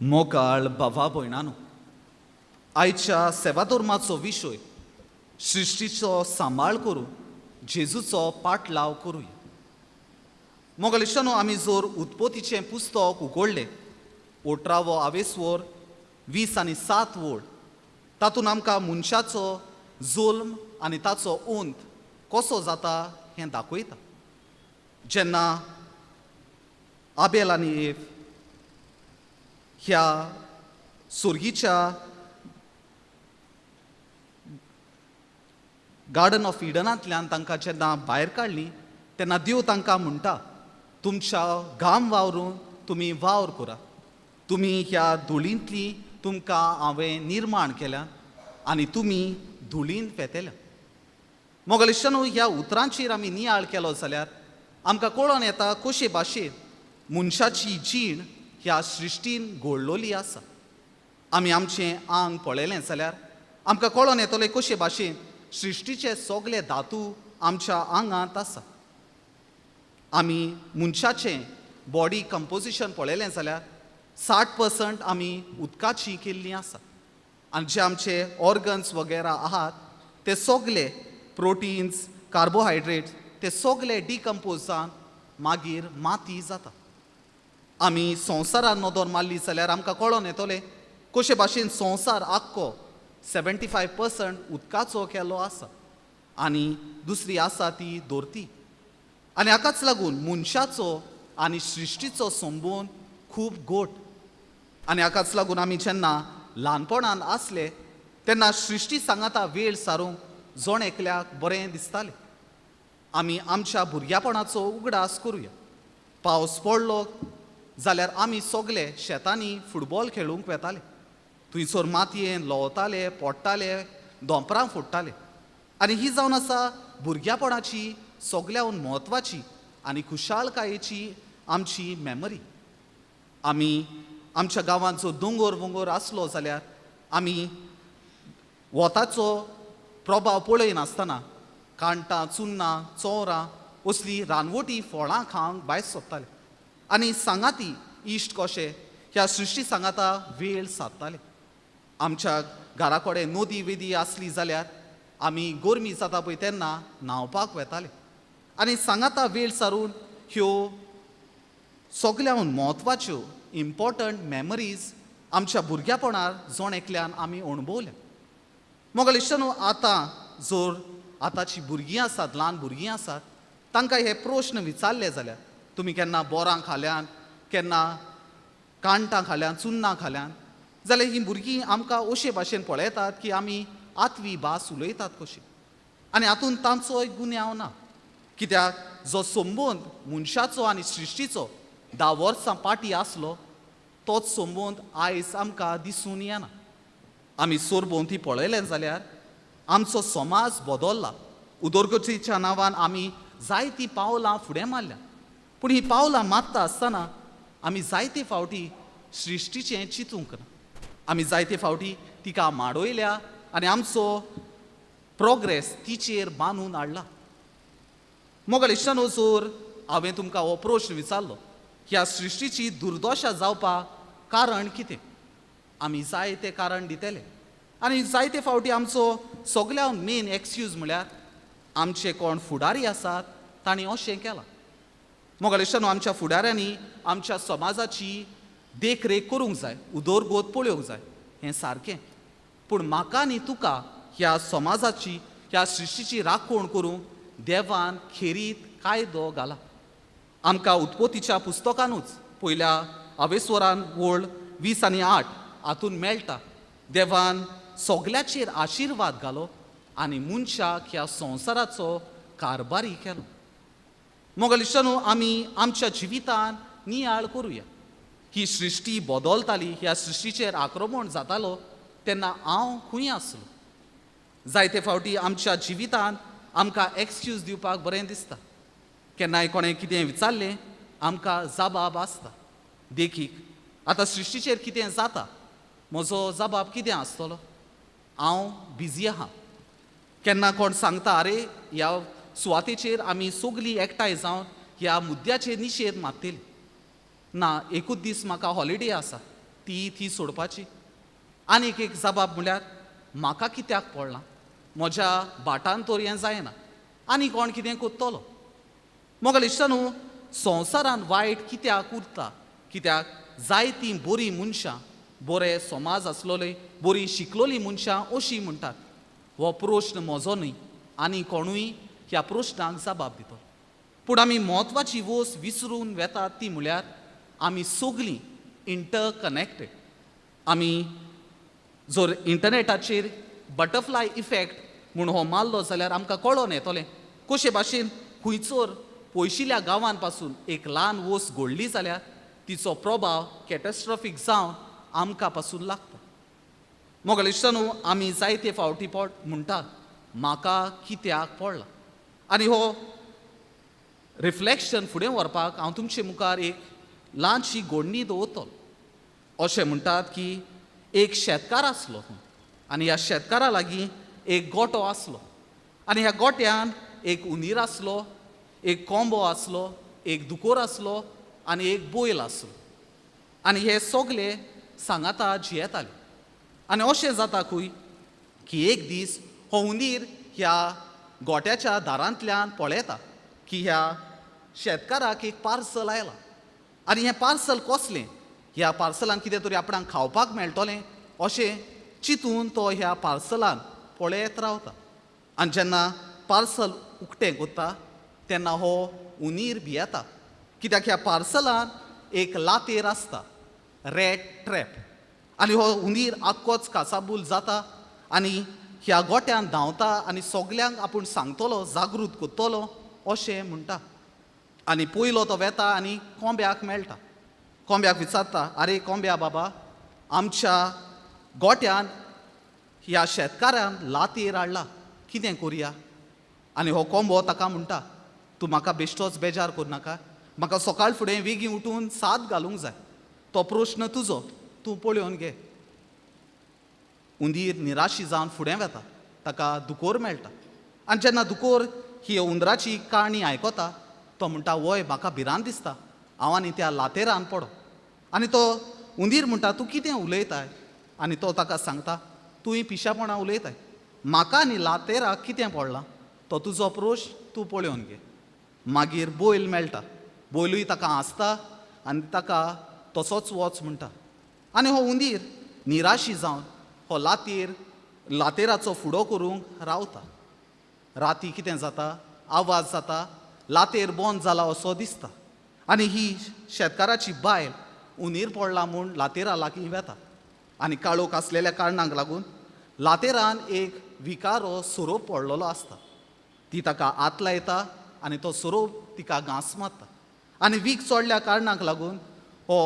मोगाळ भावा भयणानो, आयच्या सेवाधर्माचो विशय सृश्टीचो सांबाळ करून जेजूचो पाटलाव करूया। मोगाळ इश्टानो, आमी जर उत्पत्तीचें पुस्तक उगडलें 18वो आवेस्वर 20 आनी 7 वळ, तातूंत आमकां मनशाचो जुल्म आनी ताचो अंत कसो जाता हें दाखयता। जेन्ना आबेल आनी एव ह्या सुर्गीच्या गार्डन ऑफ इडनांतल्यान तांकां जेन्ना भायर काडली तेन्ना देव तांकां म्हणटा, तुमच्या घाम वावरून तुमी वावर करा, तुमी ह्या धुळींतली तुमकां हांवें निर्माण केल्या आनी तुमी धुळींत वेतल्या। मोगाळ इश्टानो, ह्या उतरांचेर आमी नियाळ केलो जाल्यार आमकां कळोन येता कशे भाशेन मनशाची जीण ह्या सृश्टीन घोळलोली आसा। आमी आमचें आंग पळयलें जाल्यार आमकां कळोन येतलें कशे भाशेन सृश्टीचे सगळे धातू आमच्या आंगांत आसा। आमी मनशाचें बॉडी कंपोजिशन पळयलें जाल्यार 60% आमी उदकाची केल्ली आसा आनी जे आमचे ऑर्गन्स वगैरा आहात ते सगळे प्रोटीन्स, कार्बोहायड्रेट्स ते सगळे डिकम्पोज जावन मागीर माती जाता। आमी संवसारान नदर मारली जाल्यार आमकां कळोन येतलें कशे भाशेन संवसार आख्खो 75% उदकाचो केलो आसा आनी दुसरी आसा ती धरती। आनी हाकाच लागून मनशाचो आनी सृश्टीचो संबंद खूब गोट। आनी हाकाच लागून आमी जेन्ना ल्हानपणान आसले तेन्ना सृश्टी सांगाता वेळ सारूंक जण एकल्याक बरें दिसतालें। आमी आमच्या भुरग्यापणाचो उगडास करुया। पावस पडलो जाल्यार आमी सगले शेतांनी फुटबॉल खेळूंक वेताले, थंयसर मातयेन लवताले, पोडटाले, दोंपरां फोडटाले। आनी ही जावन आसा भुरग्यापणाची सगल्याहून म्हत्वाची आनी खुशालकायेची आमची मेमरी। आमी आमच्या गांवांत जो दोंगोर वोंगोर आसलो जाल्यार आमी वताचो प्रभाव पळयनासतना कांटां, चुन्नां, चोरां असली रानवटी फळां खावंक भायर सोदताले आनी सांगाती इश्ट कशे ह्या सृश्टी सांगाता वेळ सादताले। आमच्या घरा कडेन नदी वेदी आसली जाल्यार आमी गरमी जाता पळय तेन्ना न्हांवपाक वेताले आनी सांगाता वेळ सारून ह्यो सगल्याहून म्हत्वाच्यो इम्पॉर्टंट मेमरीज आमच्या भुरग्यापणार जण एकल्यान आमी अणभवल्या। मोगाळ इश्टानो, आतां जर आतांची भुरगीं आसात, ल्हान भुरगीं आसात, तांकां हे प्रश्न विचारले जाल्यार तुमी केन्ना बोरां खाल्यान, केन्ना कांटां खाल्यान, चुन्नां खाल्यान जाल्यार हीं भुरगीं आमकां अशे भाशेन पळयतात की आमी आतवी भास उलयतात कशी। आनी हातूंत तांचोय गुन्यांव ना, कित्याक जो संबंद मनशाचो आनी सृश्टीचो 10 वर्सां फाटीं आसलो तोच संबंद आयज आमकां दिसून येना। आमी सरभोंवती पळयलें जाल्यार आमचो समाज बदल्ला, उदरगतीच्या नांवान आमी जायतीं पावलां फुडें मारल्या, पूण हीं पावलां मारता आसतना आमी जायते फावटी सृश्टीचें चिंतूंक ना। आमी जायते फावटी तिका माडयल्या आनी आमचो प्रोग्रेस तिचेर बांदून हाडला। मोगाळ इश्टानो, जर हांवें तुमकां हो प्रश्न विचारलो ह्या सृश्टीची दुर्दशा जावपाक कारण कितें, आमी जायते कारण दितले आनी जायते फावटी आमचो सगळ्यान मेन एक्सक्यूज म्हळ्यार आमचे कोण फुडारी आसात तांणी अशें केलां। मोगाळ इश्टानो, आमच्या फुडाऱ्यांनी आमच्या समाजाची देखरेख करूंक जाय, उदरगत पळोवंक जाय, हें सारकें, पूण म्हाका न्ही तुका ह्या समाजाची, ह्या सृश्टीची राखण करूंक देवान खेरीत कायदो घाला। आमकां उत्पत्तीच्या पुस्तकानूच पयल्या आवेस्वरान वळ 20 आनी 8 हातून मेळटा, देवान सगल्याचेर आशिर्वाद घालो आनी मनशाक ह्या संवसाराचो कारभारी केलो। मोगाळ इश्टानो, आमी आमच्या जिवितान नियाळ करुया। ही सृश्टी बदलताली, ह्या सृश्टीचेर आक्रमण जातालो तेन्ना हांव खंय आसलो? जायते फावटी आमच्या जिवितान आमकां एक्सक्यूज दिवपाक बरें दिसता. केन्नाय कोणें कितें विचारलें आमकां जबाब आसता. देखीक आतां सृश्टीचेर कितें जाता, म्हजो जबाब कितें आसतलो? हांव बिजी आहा. केन्ना कोण सांगता आरे ह्या सुवातेचेर आमी सगलीं एकठांय जावन ह्या मुद्द्याचेर निशेध मारतली, ना एकूच दीस म्हाका हॉलिडे आसा ती ती सोडपाची. आनीक एक जबाब म्हणल्यार म्हाका कित्याक पडलां, म्हज्या भाटान तर हें जायना, आनी कोण कितें करतलो. मोगल इश्टानू, संवसारान वायट कित्याक उरता? कित्याक जायतीं बरीं मनशां, बरे समाज आसलोले, बरीं शिकलोलीं मनशां अशीं म्हणटात हो प्रश्न म्हजो न्हय, आनी कोणूय ह्या प्रश्नाक जबाब दितलो. पूण आमी म्हत्वाची वस्त विसरून वेतात ती म्हणल्यार आमी सगलीं इंटरकनॅक्टेड. आमी जर इंटरनॅटाचेर बटरफ्लाय इफेक्ट म्हूण हो मारलो जाल्यार आमकां कळोन येतलें कशे भाशेन खंयचोर पयशिल्ल्या गांवान पासून एक ल्हान वस्त घडली जाल्यार तिचो प्रभाव कॅटस्ट्रॉफीक जावन आमकां पासून लागता. मोगल इश्टानू, आमी जायते फावटी पोट म्हणटात म्हाका कित्याक पडलां. आनी हो रिफ्लेक्शन फुडें व्हरपाक हांव तुमचे मुखार एक ल्हानशी गोडणी दवरतलो. अशें म्हणटात की एक शेतकार आसलो आनी ह्या शेतकारा लागीं एक गोटो आसलो आनी ह्या गोट्यान एक उंदीर आसलो, एक कोंबो आसलो, एक दुकोर आसलो आनी एक बैल आसलो आनी हे सगले सांगाता जियेताले. आनी अशें जाता खंय की एक दीस हो उंदीर ह्या गोट्याच्या दारांतल्यान पळयता की ह्या शेतकाराक एक पार्सल आयलां आनी हें पार्सल कसलें, ह्या पार्सलान कितें तरी आपणाक खावपाक मेळटलें अशें चिंतून तो ह्या पार्सलान पळयत रावता. आनी जेन्ना पार्सल उक्तें करता तेन्ना हो उंदीर भियेता कित्याक ह्या पार्सलान एक लातेर आसता, रॅट ट्रॅप. आनी हो उंदीर आख्खोच कासाबूल जाता आनी ह्या गोट्यान धांवता आनी सगल्यांक आपूण सांगतलो, जागृत करतलो अशें म्हणटा. आनी पयलो तो वेता आनी कोंब्याक मेळटा. कोंब्याक विचारता, आरे कोंब्या बाबा, आमच्या गोट्यान ह्या शेतकारान लातेर हाडला, कितें करुया? आनी हो कोंबो ताका म्हणटा, तूं म्हाका बेश्टोच बेजार करनाका, म्हाका सकाळ फुडें वेगीं उठून साद घालूंक जाय, तो प्रश्न तुजो, तूं पळोवन घे. उंदीर निराशी जावन फुडें वेता, ताका दुकोर मेळटा. आनी जेन्ना दुकोर ही उंदराची काणी आयकता तो म्हणटा, वय म्हाका भिरांत दिसता, हांव आनी त्या लातेरान पडो. आनी तो उंदीर म्हणटा, तूं कितें उलयताय? आनी तो ताका सांगता, तुवें पिशापणां उलयताय, म्हाका आनी लातेराक कितें पडलां, तो तुजो प्रश्न, तूं पळोवन घे. मागीर बैल मेळटा, बैलूय ताका हांसता आनी ताका तसोच वच म्हणटा. आनी हो उंदीर निराशी जावन हो लातेर लातेराचो फुडो करूंक रावता. राती कितें जाता, आवाज जाता, लातेर बंद जाला असो दिसता. आनी ही शेतकाराची बायल उंदीर पडला म्हूण लातेरा लागीं वेता आनी काळोख आसलेल्या कारणाक लागून लातेरान एक विकारो सोरोप पडलेलो आसता. ती ताका हात लायता आनी तो सोरोप तिका घांस मारता आनी वीख चडल्या कारणाक लागून हो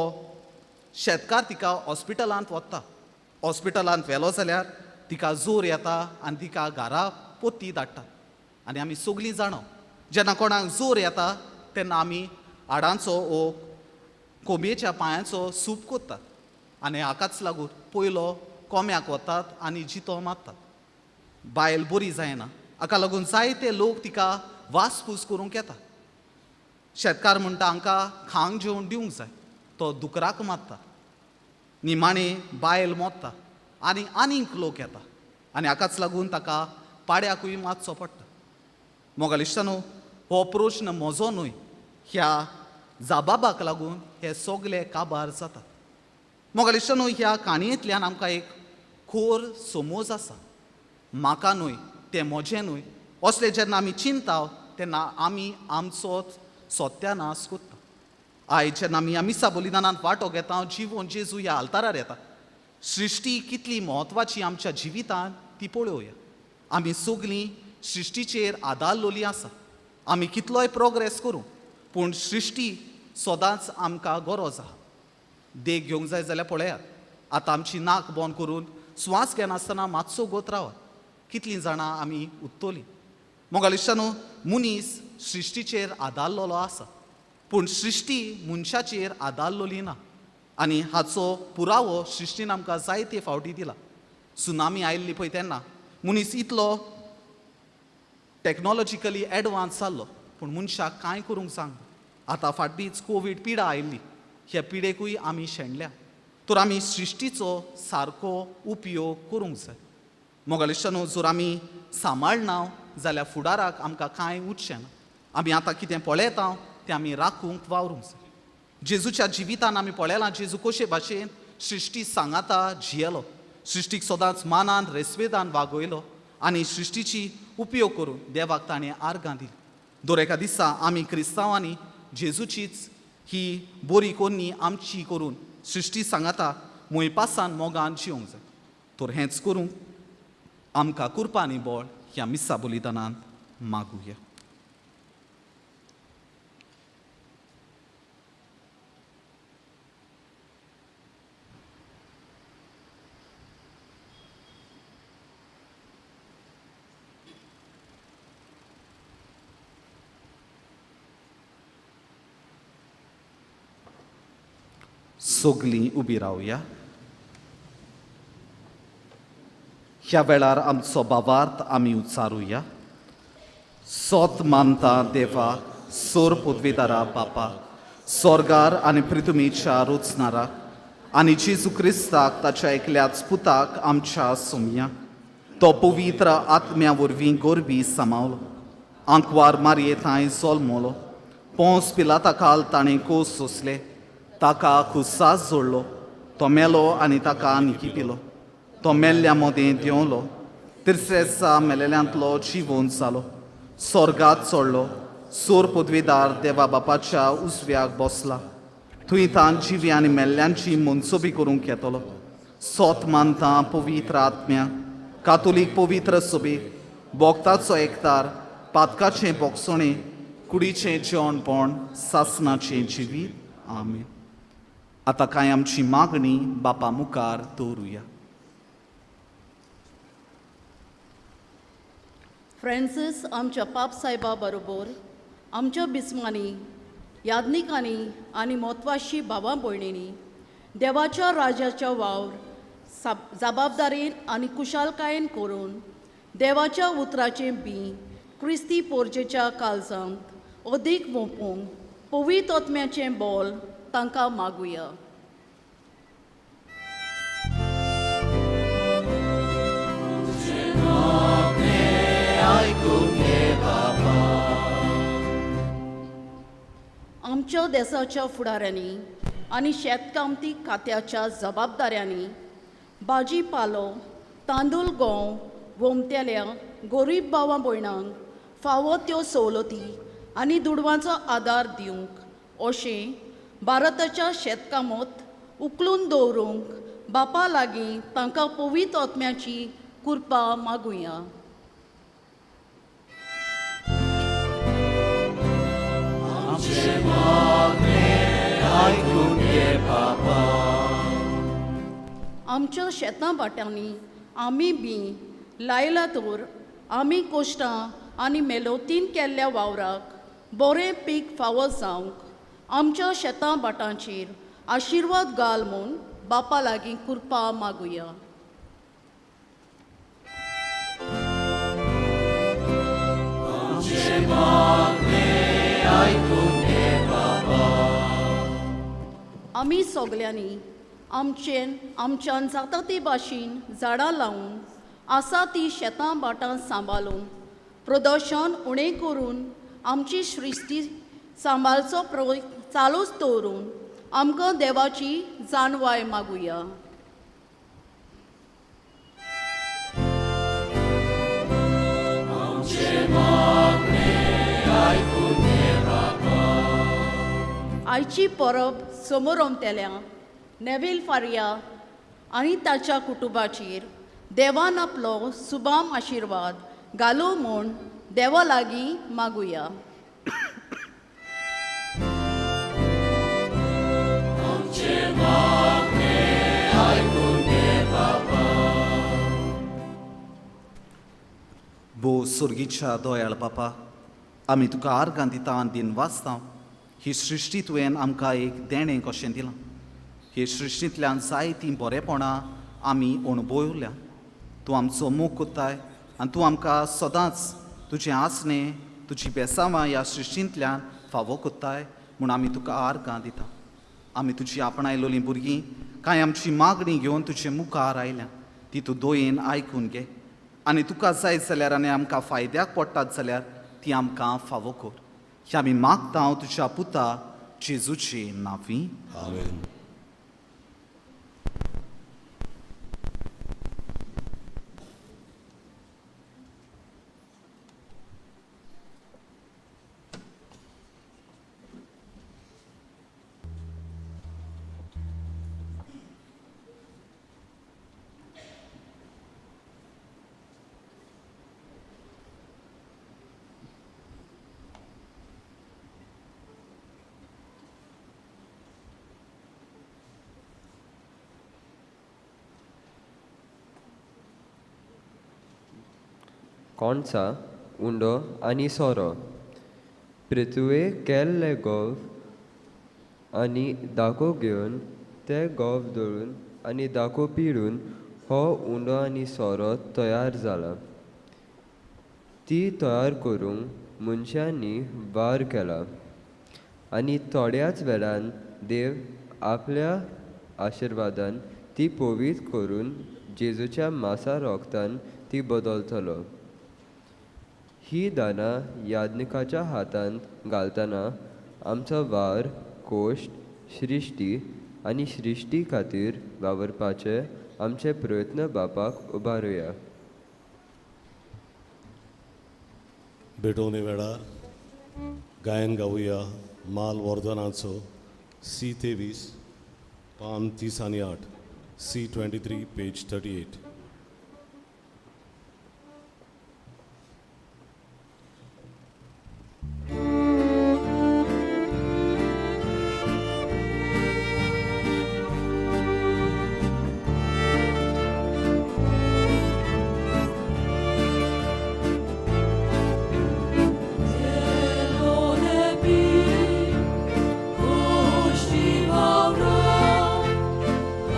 शेतकार तिका हॉस्पिटलांत वता. हॉस्पिटलांत व्हेलो जाल्यार तिका जोर येता आनी तिका घरा पोती धाडटा. आनी आमी सगलीं जाणा जेन्ना कोणाक जोर येता तेन्ना आमी हाडांचो वो कोंबयेच्या पांयांचो सूप करतात आनी हाकाच लागून पयलो कोंब्याक वतात आनी जितो मारतात. बायल बरी जायना, हाका लागून जायते लोक तिका वासपूस करूंक येता. शेतकार म्हणटा हांकां खांक जेवण दिवंक जाय, तो दुकराक मारता. निमाणें बायल मोत्ता आनी आनीक लोक येता आनी हाकाच लागून ताका पाड्याकूय मारचो पडटा. मोगाल इश्टानो, हो प्रश्न म्हजो न्हय, ह्या जाबाबाक लागून हे सगले काबार जातात. मोगाल इश्टानो, ह्या काणयेंतल्यान आमकां एक खोर समज आसा, म्हाका न्हय तें म्हजें न्हय असलें जेन्ना आमी चिंता तेन्ना आमी आमचोच सत्यानाश करता. आयज जेन्ना आमी ह्या मिसा बलिदानांत वांटो घेता, जिवोन जेजू ह्या आल्तारार येता, सृश्टी कितली म्हत्वाची आमच्या जिवितांत ती पळोवया. आमी सगलीं सृश्टीचेर आदारलोली आसा. आमी कितलोय प्रोग्रेस करूं पूण सृश्टी सदांच आमकां गरज आहा. देख घेवंक जाय जाल्यार पळयात, आतां आमची नाक बंद करून स्वास घेनासतना मातसो गोत रावात, कितलीं जाणां आमी उत्तोलीं. मोगाळ इश्टांनो, मनीस सृश्टीचेर आदारलेलो आसा, पूण सृश्टी मनशाचेर आदारलेली ना आनी हाचो पुरावो सृश्टीन आमकां जायते फावटी दिला. सुनामी आयिल्ली पळय तेन्ना मनीस इतलो टॅक्नोलॉजिकली एडवान्स जाल्लो, पूण मनशाक कांय करूंक सांग. आतां फाटलीच कोवीड पिडा आयिल्ली, ह्या पिडेकूय आमी शेणल्या. तर आमी सृश्टीचो सारको उपयोग करूंक जाय. मोगाळ इश्टांनो, जर आमी सांबाळना जाल्यार फुडाराक आमकां कांय उरचें ना. आमी आतां कितें पळयता तें आमी राखूंक वावरूंक जाय. जेजूच्या जिवितान आमी पळयलां जेजू कशे भाशेन सृश्टी सांगाता जियेलो, सृश्टीक सदांच मानान रेस्पेदान वागयलो आनी सृश्टीची उपयोग करून देवाक ताणें आर्गां दिली. दर एका दिसा आमी क्रिस्तांवांनी जेजूचीच ही बरी कोन्नी आमची करून सृश्टी सांगाता मोयपासान मोगान जिवंक जाय. तर हेंच करूंक आमकां कुरपा आनी बळ ह्या मिसा बलिदानान मागुया. सगलीं उबी रावया. ह्या वेळार आमचो भावार्थ आमी उच्चारुया. सोत मानता देवा, सोर पदवीदारा बापा, सोर्गार आनी पृथ्वीच्या रचणाराक आनी जेजू क्रिस्ताक ताच्या एकल्याच पुताक आमच्या सोमया, तो पवित्र आत्म्या वरवीं गोरबी सामावलो, आंकवार मारये थंय जल्मलो, पोंस पिलाता खाल ताणें कोस सोंसले, ताका खुसास जोडलो, तो मेलो आनी ताका निकिपिलो, तो मेल्ल्या मदें देंवलो, तिसऱ्या दिसा मेलेल्यांतलो जिवोन जालो, स्वर्गात चडलो, सोर पदवीदार देवा बापाच्या उजव्याक बसला, थंय तान जिवी आनी मेल्ल्यांची मनसोबी करूंक येतलो. सोत मानता पवित्र आत्म्या, कातोलीक पवित्र सोबीक, भोक्ताचो एकतार, पातकाचें बोगसणें, कुडीचें जेवणपण, सासनाचें जिवीत. आमेन. आतां कांय आमची मागणी बापा मुखार दवरुया. फ्रांसीस आमच्या पाप साहेबा बरोबर आमच्या बिस्मांनी, याज्ञिकांनी आनी म्हत्वाशी भावा भयणींनी देवाच्या राजाच्या वावर जबाबदारीन आनी कुशालकायेन करून देवाच्या उतराचें बीं क्रिस्ती पोरजेच्या काळजांत अदीक वोंपूंक पवित्र आत्म्याचें बोल तांकां मागुया. आमच्या देशाच्या फुडाऱ्यांनी आनी शेतकामती खात्याच्या जबाबदाऱ्यांनी भाजी पालो, तांदूळ, गंव गोमतेल्या गरीब भावा भयणांक फावो त्यो सवलती आनी दुडवांचो आदार दिवंक अशें भारताच्या शेतकामत उखलून दवरूंक बापा लागीं तांकां पवित्र आत्म्याची कृपा मागुया. आमच्या शेतां भाटांनी आमी बी लायला तर आमी कोश्टां आनी मेलोतीन केल्ल्या वावराक बरें पीक फावो जावंक आमच्या शेतां भाटांचेर आशिर्वाद घाल म्हूण बापा लागीं कृपा मागुया. आमी सगल्यांनी आमचेन आमच्यान जाता ती भाशेन झाडां लावन आसा ती शेतां भाटां सांबाळून प्रदर्शन उणें करून आमची सृश्टी सांबाळचो प्रयत्न चालूच दवरून आमकां देवाची जाणवाय मागुया. आयची परब समोरमतेल्या नेवील फारिया आनी ताच्या कुटुंबाचेर देवान आपलो सुबाम आशिर्वाद घालूं म्हूण देवा लागीं मागुया. भोव सुर्गीच्या दोयाळ बापा, आमी तुका आर्गां दिता आनी दिन वाचता. ही सृश्टी तुवें आमकां एक देणें कशें दिलां. हे सृश्टींतल्यान जायतीं बरेपणां आमी अणभवल्या. तूं आमचो मोग कोत्ताय आनी तूं आमकां सदांच तुजें आसणें, तुजी बेसांवां ह्या सृश्टींतल्यान फावो कोत्ताय म्हूण आमी तुका आर्गां दिता. आमी तुजी आपणायलोलीं भुरगीं कांय आमची मागणी घेवन तुजे मुखार आयल्या, ती तूं दोयेन आयकून घे आनी तुका जाय जाल्यार आनी आमकां फायद्याक पडटात जाल्यार ती आमकां फावो कर. ही आमी मागता हांव तुज्या पुता जेजूचे नांवी. आमेन. कोणसा, उंडो आनी सोरो. पृथ्वे केल्ले गोव आनी दाको घेवन ते गोव दळून आनी दाको पिळून हो उंडो आनी सोरो तयार जाला. ती तयार करूंक मनशांनी वार केला आनी थोड्याच वेळान देव आपल्या आशिर्वादान ती पवित्र करून जेजूच्या मासा रोगतान ती बदलतलो. ही दानां याज्ञिकाच्या हातांत घालतना आमचो वार, कोश्ट, सृश्टी आनी सृश्टी खातीर वावुरपाचे आमचे प्रयत्न बापाक उबारुया. भेटवणे वेळार गायन गावया माल वर्धनाचो सी 23 पान 30 आनी 8, सी 23 पेज 38.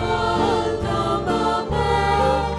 Alta, Baba.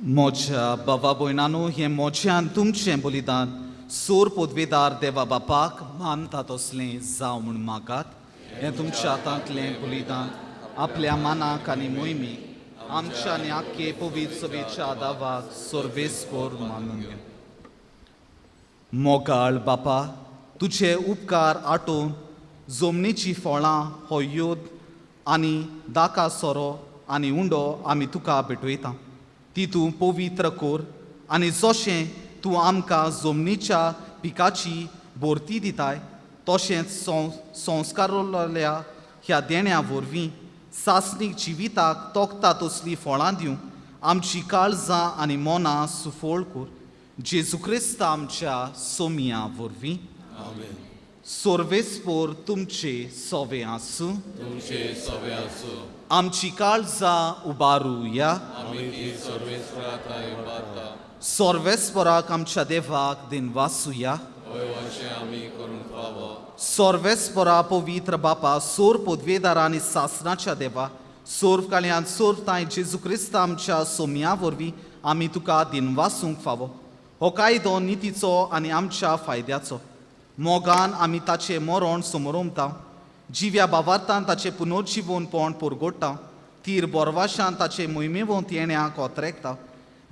म्हज्या बाबा भयणानो, हें म्हज्यान तुमचें बलिदान सोर पदवेदार देवा बापाक मानता तसलें जावं म्हूण मागात. हें तुमच्या हातांतलें बलिदान आपल्या मानाक आनी मोहिमेक आमच्या आनी आख्खे पवित्र सभेच्या दावाक सर्वेस्पोर मानून घेवं. मोगाळ बापा, तुजे उपकार आटोवन जमनीचीं फळां हो योद आनी दाका सोरो आनी उंडो आमी तुका भेटयता. ती तूं पवित्र कर आनी जशें तूं आमकां जमनीच्या पिकाची भरती दिताय तशेंच संस्कारल्या ह्या देण्या वरवीं सासणीक जिविताक तोखता तसलीं फळां दिवंक आमची काळजां आनी मनां सुफळ कर. जेजू क्रिस्त आमच्या सोमिया वरवीं. सर्वेस्पोर तुमचे सोवे आसूं. तुमचे सोवे आसूं. आमची काळजां उबारुया. सर्वेस्पोराक आमच्या देवाक दिनवासुया. सर्वेस्पोरा पवित्र बापा, सोर पदवेदारा आनी सासणाच्या देवा, सोर्व काळयान सोर्व तांय जेजू क्रिस्त आमच्या सोमया वरवीं आमी तुका दिनवासूंक फावो. हो कायदो नितीचो आनी आमच्या फायद्याचो. मोगान आमी ताचें मरण समरोमता, जिव्या बावार्थान ताचें पुनर्जिवनपण परगोडटा, तीर बोरवाशान ताचे मोहिमेवंत येण्याक ओतरेकता.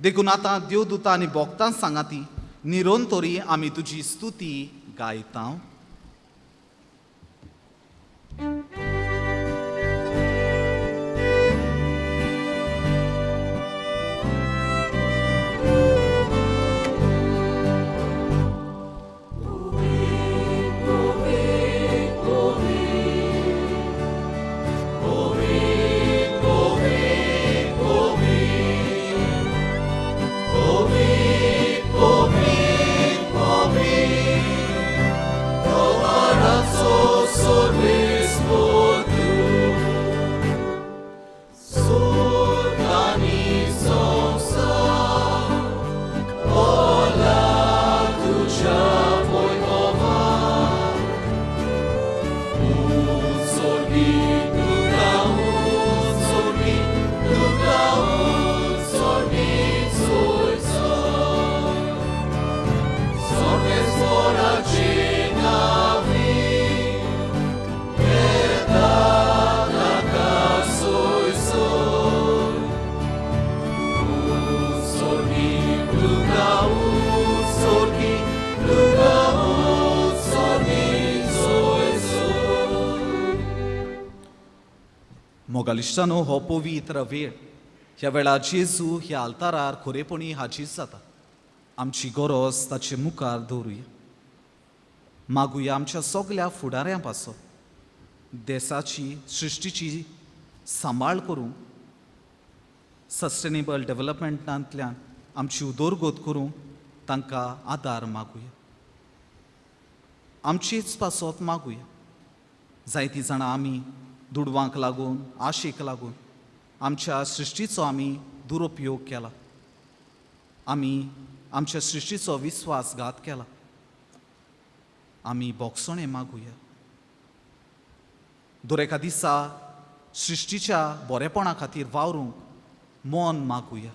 देखून आतां देवदूतां आनी भोक्तां सांगाती निरंतरी आमी तुजी स्तुती गायता. मोगालिश्टानो, हो पवित्र वेळ ह्या वेळार जेजू ह्या आल्तारार खरेपणी हाजीर जाता. आमची गरज ताचे मुखार दवरुया. मागुया आमच्या सगल्या फुडाऱ्यां पासो देसाची सृश्टीची सांबाळ करूंक, सस्टेनेबल डेवलपमेंटांतल्यान आमची उदरगत करूंक तांकां आदार मागुया. आमचेच पासत मागुया. जायतीं जाणां आमी दुडवांक लागून, आशेक लागून आमच्या सृश्टीचो आमी दुरुपयोग केला. आमी आमच्या सृश्टीचो विस्वासघात केला. आमी बोगसणें मागुया. दर एका दिसा सृश्टीच्या बरेपणा खातीर वावरूंक मन मागुया.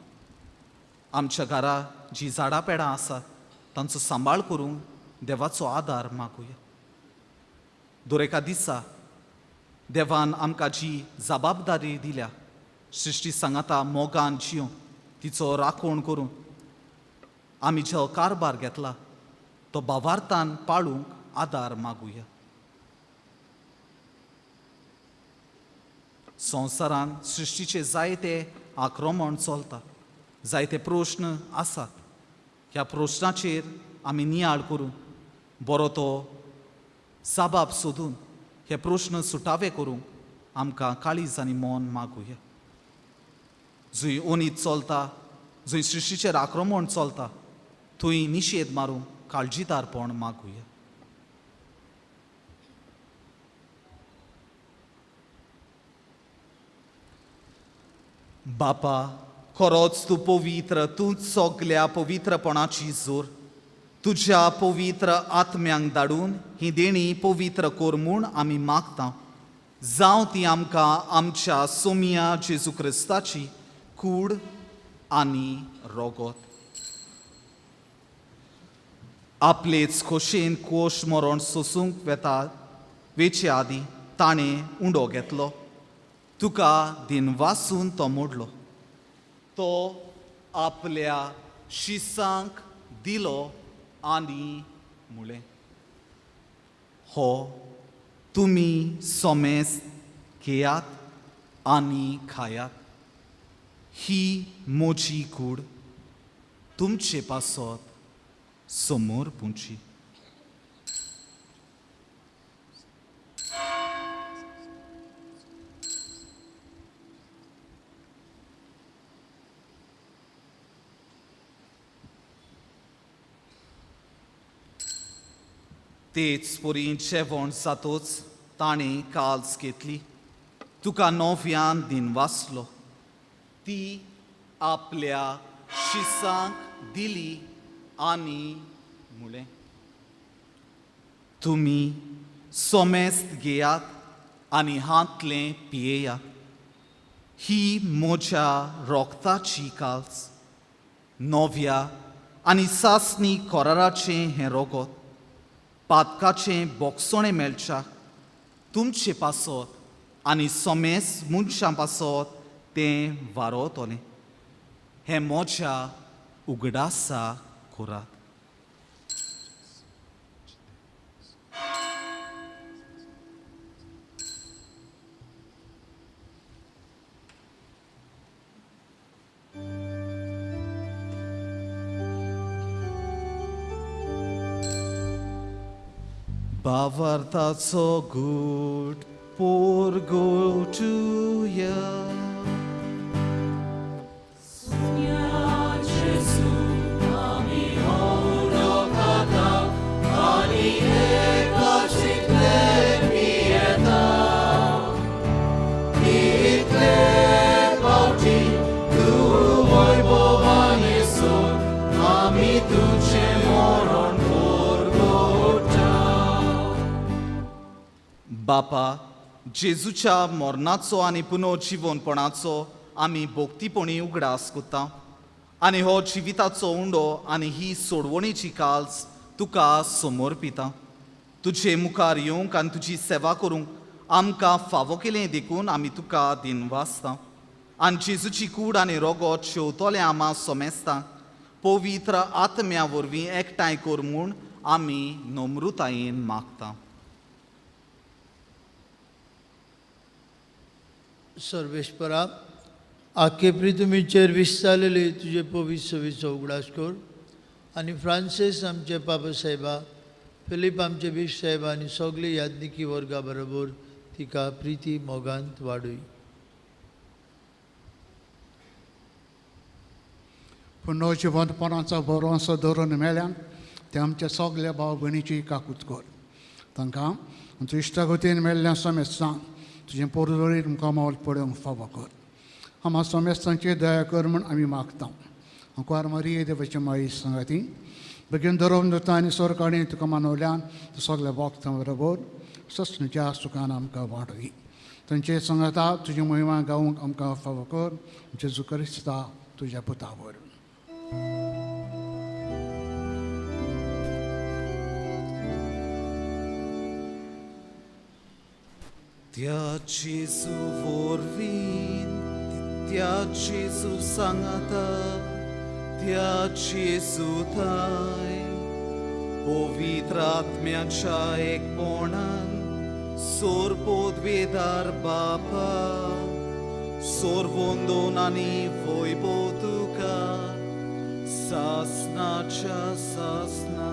आमच्या घरा जीं झाडां पेडां आसात तांचो सांबाळ करूंक देवाचो आदार मागुया. दर एका दिसा देवान आमकां जी जबाबदारी दिल्या सृश्टी सांगाता मोगान जियों तिचो राखण करून आमी जो कारभार घेतला तो भावार्थान पाळूंक आदार मागुया. संवसारान सृश्टीचे जायते आक्रमण चलता, जायते प्रश्न आसात. ह्या प्रश्नाचेर आमी नियाळ करून बरो तो साबाब सोदून हे प्रश्न सुटावे करूंक आमकां काळीज आनी मन मागुया. जंय ओनीत चलता, जंय सृश्टीचेर आक्रमण चलता थंय निशेद मारूंक काळजीदारपण मागुया. बापा, खरोच तूं पवित्र, तूं सगल्या पवित्रपणाची जोर. तुज्या पवित्र आत्म्यांक धाडून ही देणी पवित्र कर म्हूण आमी मागता. जावं ती आमकां आमच्या सोमिया जेजू क्रिस्ताची कूड आनी रोगोत. आपलेच खोशेन कोश मरण सोसूंक वेता वेचे आदीं ताणें उंडो घेतलो, तुका दिनवासून तो मोडलो, तो आपल्या शिसांक दिलो आनी मुळें, हो तुमी सोमेस घेयात आनी खायात, ही म्हजी कूड तुमचे पासत समोर पुंची. तेच परी जेवण जातोच ताणें काल्स घेतली, तुका नव्यान दिनवासलो, ती आपल्या शिसांक दिली आनी मुळें, तुमी सोमेस्त घेयात आनी हांतलें पियेयात, ही म्हज्या रोगताची काल्स, नव्या आनी सासणी कराराचें हें रोगत, पातकाचें बोगसणें मेळच्या तुमचे पासत आनी सोमेस मनशां पासत तें वारोतलें, हें म्हज्या उगडासा करात. भावार्थाचो गूट पोरगोटुया. बापा, जेजूच्या मरणाचो आनी पुनर्जिवनपणाचो आमी भक्तीपणी उगडास करता आनी हो जिविताचो उंडो आनी ही सोडवणीची काल्स तुका समर्पिता. तुजे मुखार येवंक आनी तुजी सेवा करूंक आमकां फावो केलें देखून आमी तुका दिनवासता आनी जेजूची कूड आनी रोगोत शेवतोलें आमा सोमेस्ता पवित्र आत्म्या वरवीं एकठांय कर म्हूण आमी नम्रतायेन मागता. सर्वेस्परा, आखे पृथ्वीचेर विस्तारलेले तुजे पवित्र सवीचो उगडास कर आनी फ्रांसीस आमचे पापा साहेबा, फिलीप आमचे बीश साहेबा आनी सगळे याज्ञिकी वर्गा बरोबर तिका प्रिती मोगांत वाडय. पुनर्जिवंतपणाचो भरवंसो धरून मेल्यान ते आमच्या सगल्या भाव भयणीची काकूत कर. तांकां आमच्या इश्टागतीन मेल्ल्या समेस्तांक तुजें पोरजोळी तुमकां मोल पळोवंक फावो कर. आमा समेस्तांची दया कर म्हूण आमी मागता. आंकवार मारिये देवाचे माई सांगाती बेगीन धरोवन दवरता आनी सरकाणी तुका मानवल्यान सगल्या भक्तां बरोबर ससणीच्या सुखान आमकां वाडय. तांचे सांगाता तुजी महिमा गावंक आमकां फावो कर. जेजू क्रिस्ता तुज्या पुतावर. त्या जेजू वरवीं, त्या जेजू सांगाता, त्या जेजू थाय पवित्र आत्म्याच्या एकपणान सोरपोदवेदार बापा सोरवंदोन आनी वैभव तुका सासनाच्या सासना.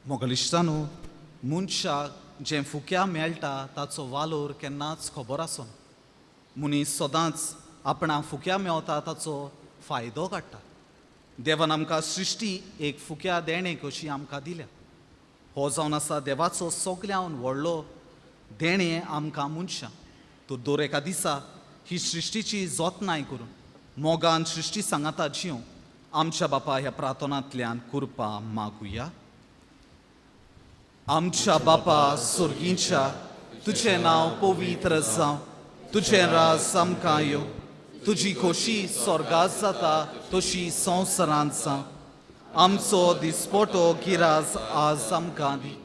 मोगलिश्टानो, मनशाक जें फुक्या मेळटा ताचो वालोर केन्नाच खबर आसना. मनीस सदांच आपणाक फुक्या मेवता ताचो फायदो काडटा. देवान आमकां सृश्टी एक फुक्या देणें कशी आमकां दिल्या. हो जावन आसा देवाचो सगळ्यान व्हडलो देणें आमकां मनशां. तर दर एका दिसा ही सृश्टीची जतनाय करून मोगान सृश्टी सांगाता जिवंक आमच्या बापा ह्या प्रार्थनांतल्यान कृपा मागुया. आमच्या बापा सोर्गींच्या, तुजें नांव पवित्र जावं, तुजें राज आमकां येवं, तुजी खोशी स्वर्गांत जाता तशी संवसारांत जावं. आमचो दिसपटो गिराज आज आमकां दी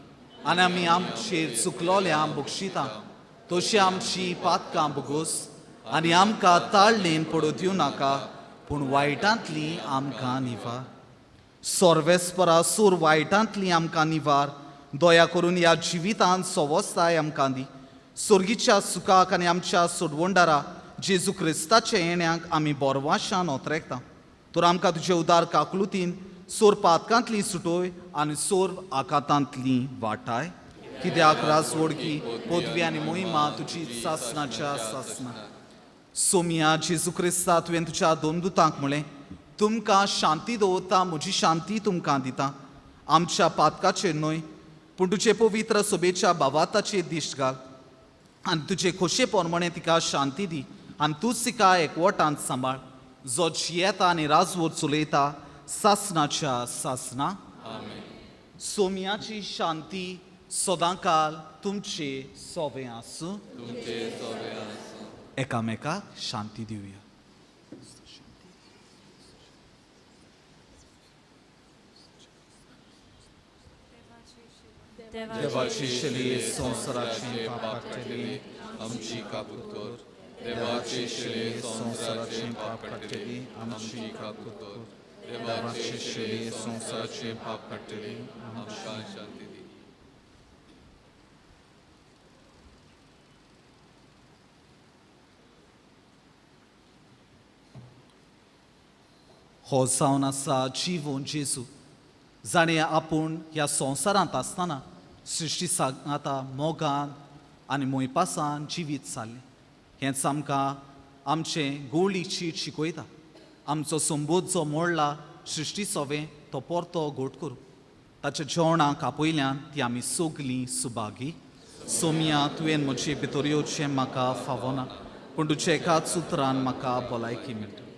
आनी आमी आमचेर चुकलोल्यांक बक्षिता तशी आमची पातकां भोगोस आनी आमकां ताळणेन पडूं दिवं नाका, पूण वायटांतली आमकां निवार. सोर्वेस्परा सूर वायटांतली आमकां निवार. दया करून ह्या जिवितांत सवस्ताय आमकां दी. सोर्गीच्या सुखाक आनी आमच्या सोडवणदारा जेजू क्रिस्ताच्या येण्याक आमी बोरवाशान ओतरेकता. तर आमकां तुजे उदार काकलुतीन सोर पातकांतली सुटोय आनी सोर आकातांतली वाटाय. कित्याक राजवडकी पदवी आनी मोहिमा तुजी सासनाच्या सासना. सोमिया जेजू क्रिस्ता, तुवें तुज्या दोन दुतांक म्हणलें, तुमकां शांती दवरता, म्हजी शांती तुमकां दिता. आमच्या पातकाचेर न्हय पूण तुजे पवित्र सोबेच्या बावाताचेर दिश्ट घाल आनी तुजे खोशे प्रमाणे तिका शांती दी आनी तूंच तिका एकवटांत सांबाळ, जो जियेता आनी राजवट चलयता सासनाच्या सासना. सोमियाची शांती सदांकाल तुमचे सोवे आसूं. एकामेकाक शांती दिवया. देवाची शेली संवसाराचें पाप काडटली आमची काकूत कर. देवाची शेली संवसाराचें पाप काडटली आमची काकूत कर. देवाची शेली संवसाराचें पाप काडटली आमकां शांती दी. हो जावन आसा जिवून जेजू, जाणें आपूण ह्या संवसारांत आसतना सृश्टी सांगाता मोगान आनी मोयपासान जिवीत चाललें. हेंच आमकां आमचें गोळी चीट शिकयता. आमचो संबोध जो मोडला सृश्टी सोवें तो परतो घोट करूं. ताच्या जेवणाक आपयल्यान ती आमी सगलीं सुभागी. सोमिया, तुवें म्हजे भितर येवचें म्हाका फावना, पूण तुज्या एकाच उतरान म्हाका भलायकी मेळटा.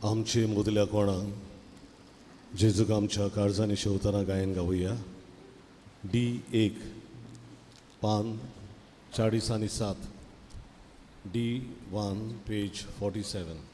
आमचे मदल्या कोणाक जेजूक आमच्या काळजांनी शेवतना गायन गावया. डी 1 पान 40 आनी 7, डी 1 पेज 47.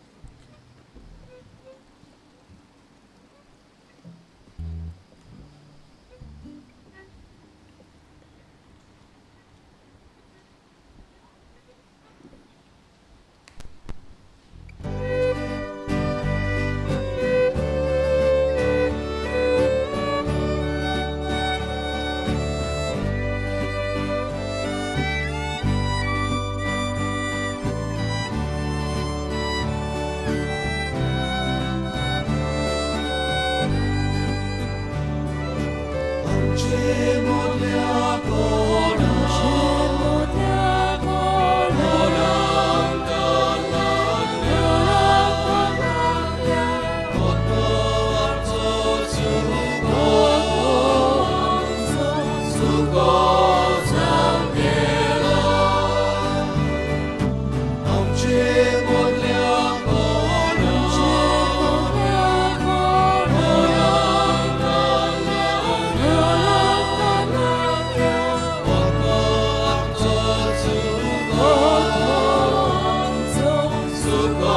Suko.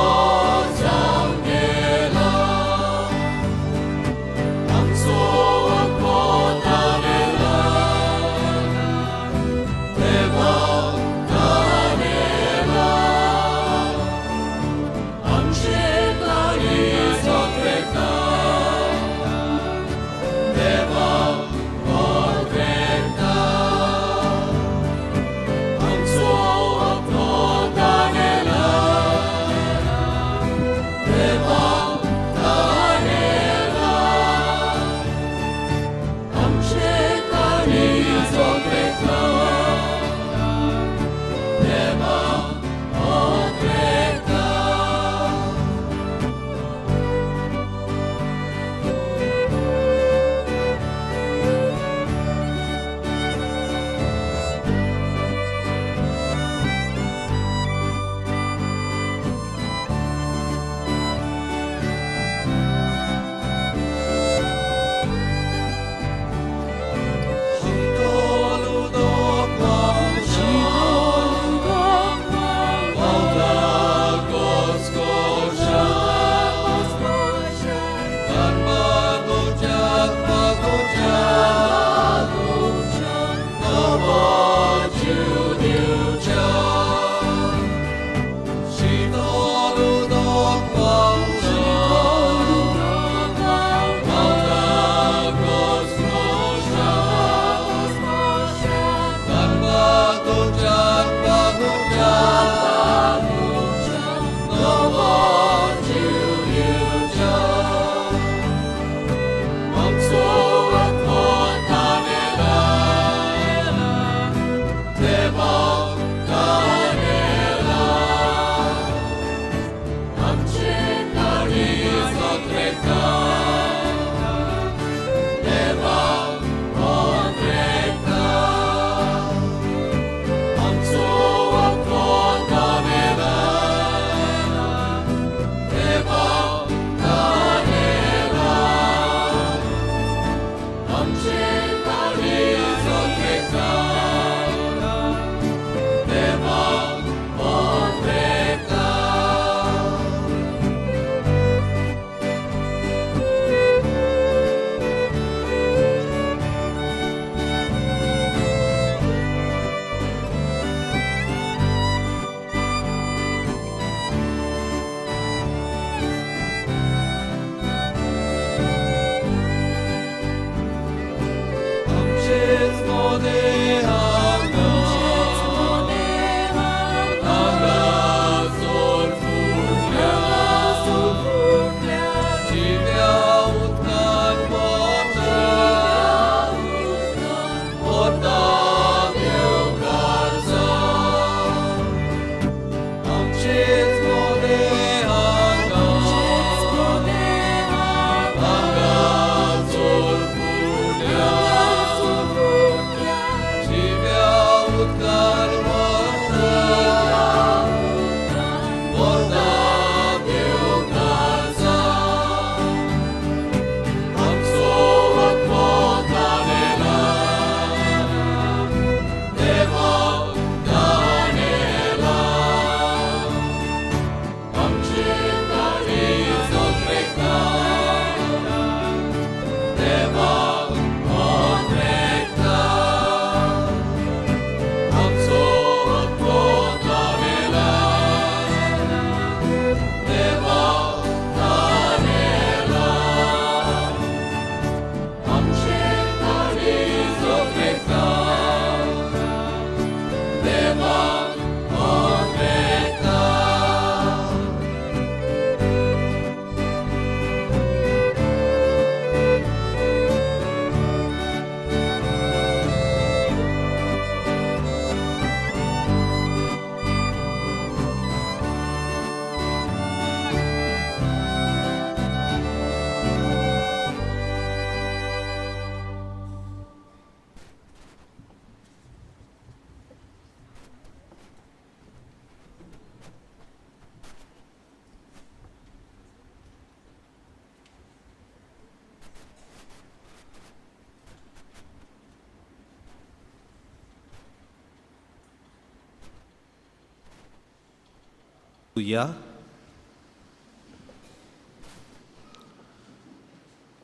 या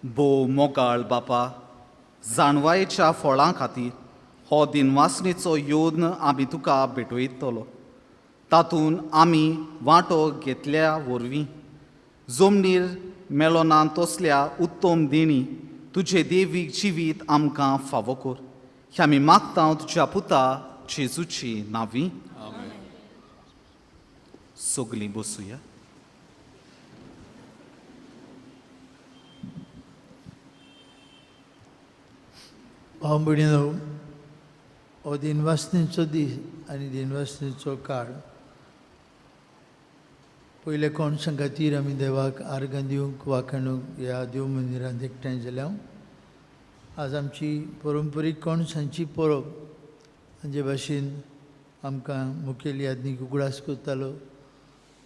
भोव मोगाळ बापा, जाणवायेच्या फळां खातीर हो दिनवासणेचो योद्न आमी तुका भेटयतलो. तातूंत आमी वांटो घेतल्या वरवीं जमनीर मेळना तसल्या उत्तम देणी तुजें देवीक जिवीत आमकां फावो कर. हें आमी मागता तुज्या पुता जेजूची नांवी. सगलीं बसुया. भाव भयणीनो, हो दिनवासणेचो दीस आनी दिनवासणेचो काळ. पयले कोणसां खातीर आमी देवाक आर्गां दिवंक वाखाणूंक ह्या देव मंदिरांत एकठांय जाल्या. आज आमची परंपरीक कोणसांची परब, जे भाशेन आमकां मुखेल यादनीक उगडास करतालो.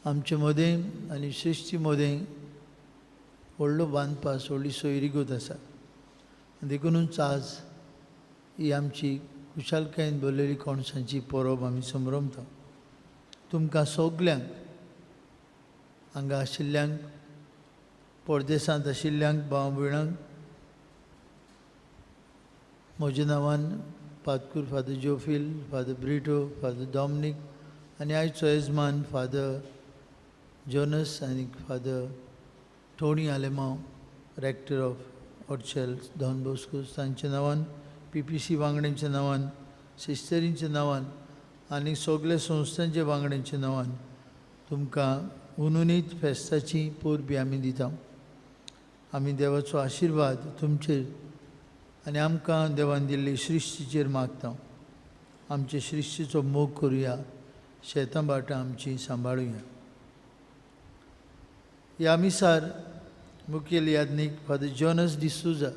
आमचे मदें आनी सृश्टी मदें व्हडलो बांदपास, व्हडली सोयरीगत आसा. देखुनूच आज ही आमची खुशालकायेन भरलेली कोणसांची परब आमी संभ्रमता. तुमकां सगल्यांक, हांगा आशिल्ल्यांक, परदेसांत आशिल्ल्यांक, भाव भयणांक म्हज्या नांवान पादकूर Father Jophil, Father Brito, Father Dominic आनी आयचो येजमान फादर जोनस आनी Father Tony Alemao, rector of Orchel Don Bosco, तांच्या नांवान, PPC वांगड्यांच्या नांवान, सिस्टरींच्या नांवान आनी सगल्या संस्थांच्या वांगड्यांच्या नांवान तुमकां उनुनीत फेस्ताची परबी आमी दिता. आमी देवाचो आशिर्वाद तुमचेर आनी आमकां देवान दिल्ली सृश्टीचेर मागता. आमचे सृश्टीचो मोग करुया, शेतां भाटां आमची सांबाळुया. ह्या मिसार मुखेल यादनीक फादर जॉनस डिसुजा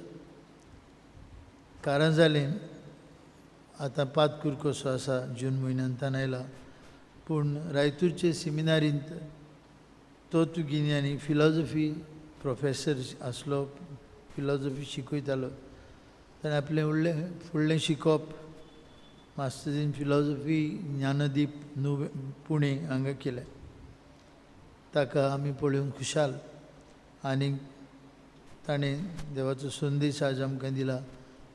कारण जालें आतां पातकूर कसो आसा जून म्हयन्यांत आयला, पूण रायतूरचे सेमिनारींत तत्वगिन्यानी आनी फिलॉजॉफी प्रोफेसर आसलो, फिलॉजॉफी शिकयतालो. ताणें आपलें फुडलें शिकप masters in philosophy Jnanadeep Pune हांगा केलें. ताका आमी पळोवन खुशाल आनी ताणें देवाचो संदेश आज आमकां दिला,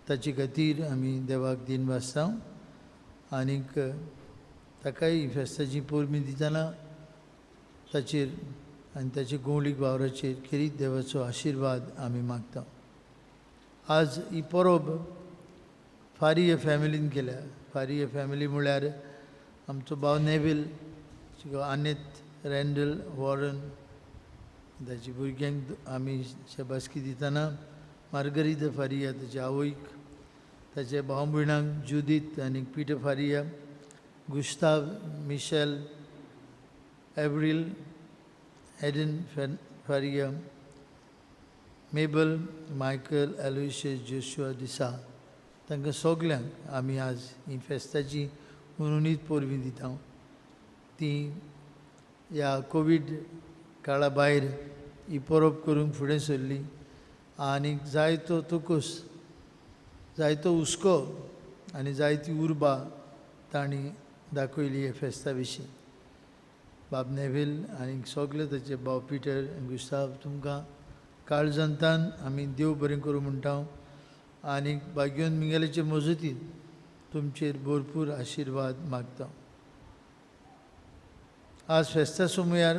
ताचे खातीर आमी देवाक दिनवासता. आनीक ताकाय फेस्ताची परबी दितना ताचेर आनी ताचे गोंवळीक वावराचेर खेरीत देवाचो आशिर्वाद आमी मागता. आज ही परब फारीय फॅमिलीन केल्या. फारीय फॅमिली म्हळ्यार आमचो भाव नेवील, आनेत, रँडल, वॉरन, ताची भुरग्यांक आमी शाबासकी दितना मार्गरीता फारिया, ताच्या आवयक, ताच्या भाव भयणांक जुदीत आनी Peter Faria, Gustav, Michelle, Avril, Eden Faria, Mabel, Michael, Aloysius, Joshua D'Sa, तांकां सगल्यांक आमी आज ही फेस्ताची उनुनीत परबी दिता. ती ह्या कोवीड काळा भायर ही परब करूंक फुडें सरली आनी जायतो तोकोस, जायतो हुस्को आनी जायती उर्बा तांणी दाखयली ह्या फेस्ता विशीं. बाब नेवील आनी सगळे ताचे भाव पिटर गुस्ताव, तुमकां काळजांतान आमी देव बरें करूं म्हणटा आनी भाग्योन मिंगेलाचे मजतीन तुमचेर भरपूर आशिर्वाद मागता. आज फेस्ता सुमयार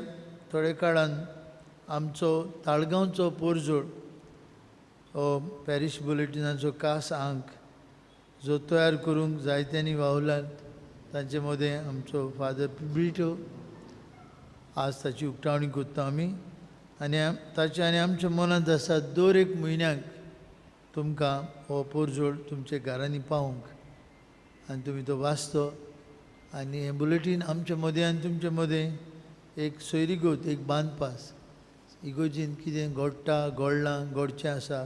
थोडे काळान आमचो ताळगांवचो पोरजोड हो पॅरीश बुलेटिनाचो खास आंक जो तयार करूंक जायत्यांनी वावुरलात, तांचे मदें आमचो फादर ब्रिटो, आज ताची उक्तावणी करता आमी. आनी ताचे आनी आमच्या मनांत आसा दर एक म्हयन्याक तुमकां हो पोरजोड तुमच्या घरांनी पावोवंक आनी तुमी तो वाचतो आनी हें बुलेटीन आमच्या मदें आनी तुमच्या मदें एक सोयरीगत, एक बांदपास, इगोर्जीन कितें घडटा, घडलां, घडचें आसा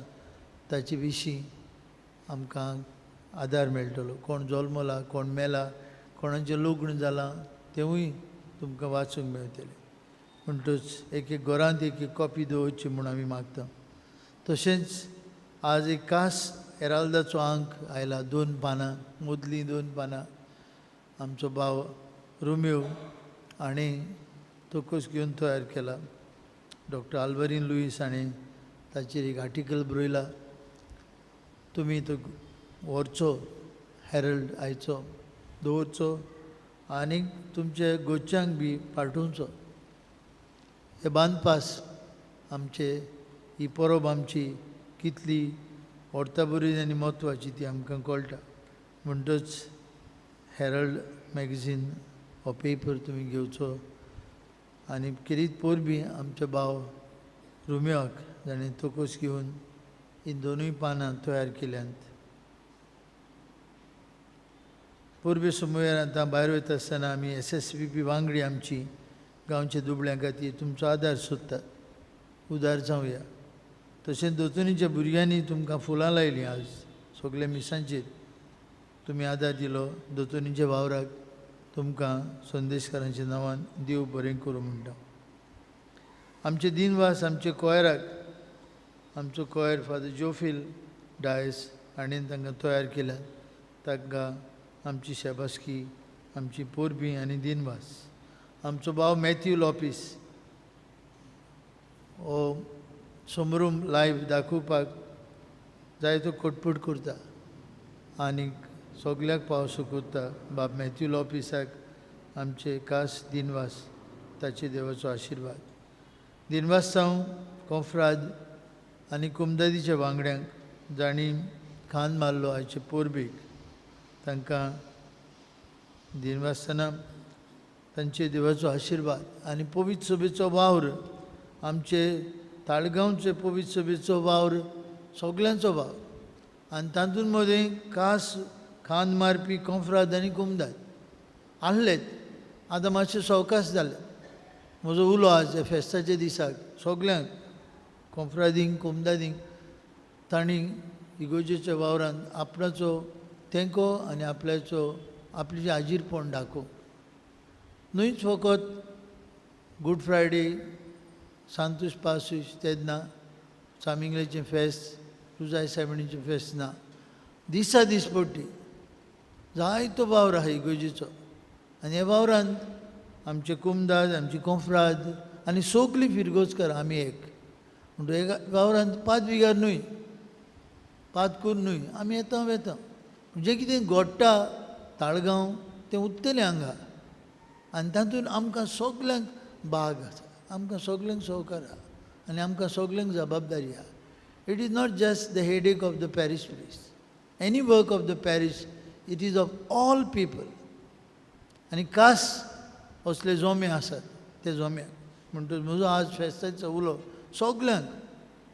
ताचे विशीं आमकां आदार मेळटलो. कोण जल्मला, कोण मेला, कोणाचें लग्न जालां तेंवूय तुमकां वाचूंक मेळटलें. म्हणटच एक एक घरांत एक एक कॉपी दवरची म्हूण आमी मागता. तशेंच आज एक खास एराल्दाचो आंक आयला, 2 पानां, मदलीं 2 पानां आमचो भाव रोमियो आनी तोकोस घेवन तयार केला. डॉक्टर आल्वरीन लुईस हाणें ताचेर एक आर्टिकल बरयला. तुमी तो व्हरचो हेरल्ड आयचो दवरचो आनी तुमचे गोच्यांक बी पाठोवचो. हे बांदपास आमचे ही परब आमची कितली वर्ताबरी आनी म्हत्वाची ती आमकां कळटा. म्हणटच हेरल्ड मॅगझीन हो पेपर तुमी घेवचो आनी खेरीत परबी आमच्या भाव रोमियोक जाणें तोकोस घेवन ही दोनूय पानां तयार केल्यांत. परबे सुमयार आतां भायर वयता आसतना आमी SSVP वांगडी आमची गांवच्या दुबळ्यां खातीर तुमचो आदार सोदतात, उदार जावया. तशेंच दोतोनीच्या भुरग्यांनी तुमकां फुलां लायलीं आज सगल्या मिसांचेर तुमी आदार दिलो. दोतोनीच्या वावराक तुमकां संदेशकारांच्या नांवान देव बरें करूं म्हणटा. आमचे दिनवास आमचे कोयराक, आमचो कोयर फादर जोफील डायस हाणें तांकां तयार केल्या, तांकां आमची शाबासकी, आमची परबी आनी दिनवास. आमचो भाव मॅथ्यू लॉपीस हो समरूम लायव्ह दाखोवपाक जायतो कटपट करता आनी सगल्याक पावसो करता. बाब मॅथ्यू लॉपीसाक आमचे खास दिनवास, ताचे देवाचो आशिर्वाद. दिनवास जावं कोंफ्राद आनी कुमदादीच्या वांगड्यांक जांणी खांद मारलो आयचे परबेक, तांकां दिनवासतना तांचे देवाचो आशिर्वाद. आनी पवित्र सभेचो वावर, आमचे ताळगांवचे पवित्र सभेचो वावर सगल्यांचो वावर आनी तातूंत मदें खास खांद मारपी कोंफ्राद आनी कुमदाद आहलेत. आतां मातशें सवकास जालें. म्हजो उलो आज फेस्ताच्या दिसाक सगल्यांक कोंफ्रादींक कुमदादींक तांणी इगोजेच्या वावरान आपणाचो तेंको आनी आपल्याचो आपली आजीरपण दाखोवंक न्हूच फकत गूड फ्रायडे सांतूस पासूस तेन्ना सामिंगलेचें फेस्त रुजाय सायबिणीचें फेस्त ना, दिसा दिसपट्टी जायतो वावर आहा इगोजेचो. आनी ह्या वावरांत आमचे कुमदाद, आमची कोंफ्राद आनी सगळीं फिरगोजकार आमी एक. म्हणटकीर एका वावरांत पांच बिगार न्हय, पांच करून न्हय, आमी येता वेता जें कितें घडटा ताळगांव तें उत्तलें हांगा आनी तातूंत आमकां सगल्यांक भाग आसा, आमकां सगल्यांक सहकार आहा आनी आमकां सगल्यांक जबाबदारी आहा. It is not just the headache of the parish priest, any work of the parish it is of all people. आनी खास असले जोमे आसात ते जोम्याक म्हणटकच म्हजो आज फेस्ताचो उलो सगल्यांक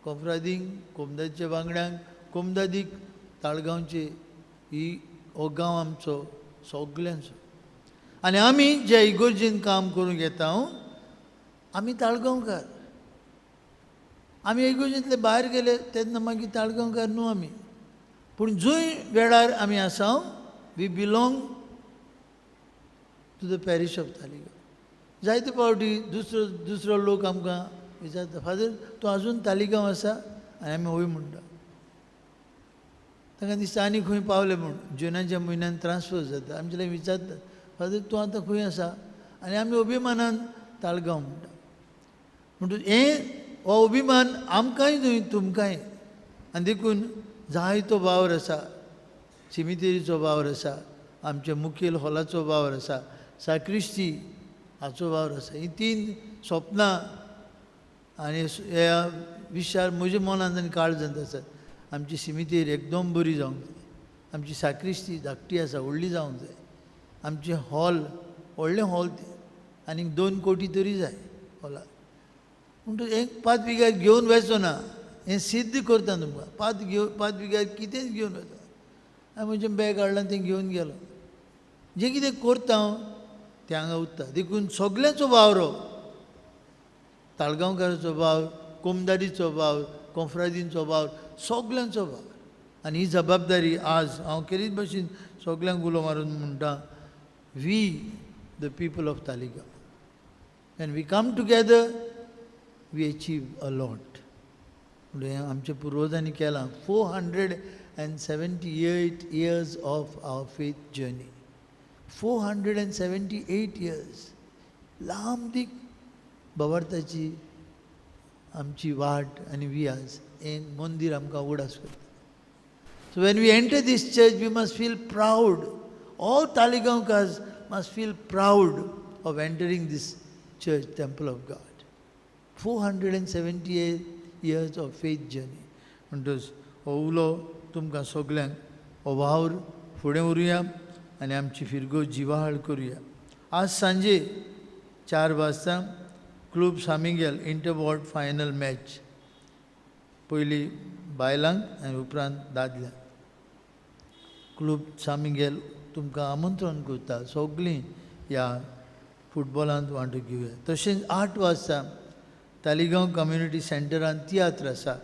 कोंफ्रादींक, कोमदादीच्या वांगड्यांक, कोमदादीक, ताळगांवचे ही हो गांव आमचो सगल्यांचो. आनी आमी जे इगोर्जेन काम करूंक येता आमी ताळगांवकार. आमी इगोर्जेंतले भायर गेले तेन्ना मागीर ताळगांवकार न्हू आमी, पूण जंय वेळार आमी आसा we belong to the parish of Taleigao. जायते फावटी दुसरो दुसरो लोक आमकां विचारता, फादर तूं आजून तालिगांव आसा? आनी आमी हय म्हणटा. तांकां दिसता आनी खंय पावले म्हूण. जुनाच्या म्हयन्यान ट्रान्सफर जाता, आमचे लागीं विचारतात फादर तूं आतां खंय आसा? आनी आमी अभिमानान ताळगांव म्हणटा. म्हणटकच हें हो अभिमान आमकांय न्हय तुमकांय. आनी देखून जायतो वावर आसा, सिमितेरीचो वावर आसा, आमच्या मुखेल हॉलाचो वावर आसा, साक्रिस्ती हाचो वावर आसा. हीं तीन सपनां आनी ह्या विशाल म्हज्या मनांत आनी काळजांत आसात. आमची सिमितेर एकदम बरी जावंक जाय, आमची साक्रिस्ती धाकटी आसा व्हडली जावंक जाय, आमचें हॉल व्हडलें हॉल तें आनीक 2 कोटी तरी जाय हॉलाक. म्हणटकच एक 5 बिघार घेवन वचो ना हें सिद्ध करता तुमकां. 5 बिघार कितेंच घेवन वचना. हांवें म्हजें बॅग हाडलां तें घेवन गेलो. जें कितें करता हांव तें हांगा उत्ता. देखून सगल्यांचो वावर, ताळगांवकाराचो वावर, कोमदारीचो वावर, कोंफ्रादींचो वावर, सगल्यांचो वावर. आनी ही जबाबदारी आज हांव खेरीत भशेन सगल्यांक उलो मारून म्हणटा, we the people of Taleigao when we come together we achieve a lot. म्हणून हें आमच्या पुर्वजांनी केलां. 478 years of our faith journey, 478 years, लांब दीक बाबार्थाची आमची वाट आनी वियाज हें मंदीर आमकां उगडास करता. So when we enter this church we must feel proud. All Talegaonkars must feel proud of entering this church, temple of God. 478 years of faith journey. म्हणटच हो उलो तुमकां सगल्यांक, हो वावर फुडें व्हरुया आनी आमची फिरगो जिवाहाळ करुया. आज सांजे 4 वाजता Clube San Miguel inter ward final match, पयली बायलांक आनी उपरांत दादल्यांक. क्लूब सामिगेल तुमकां आमंत्रण करता सगळीं ह्या फुटबॉलांत वांटो घेवया. तशेंच 8 वाजता तालिगांव कम्युनिटी सेंटरान तियात्र आसा.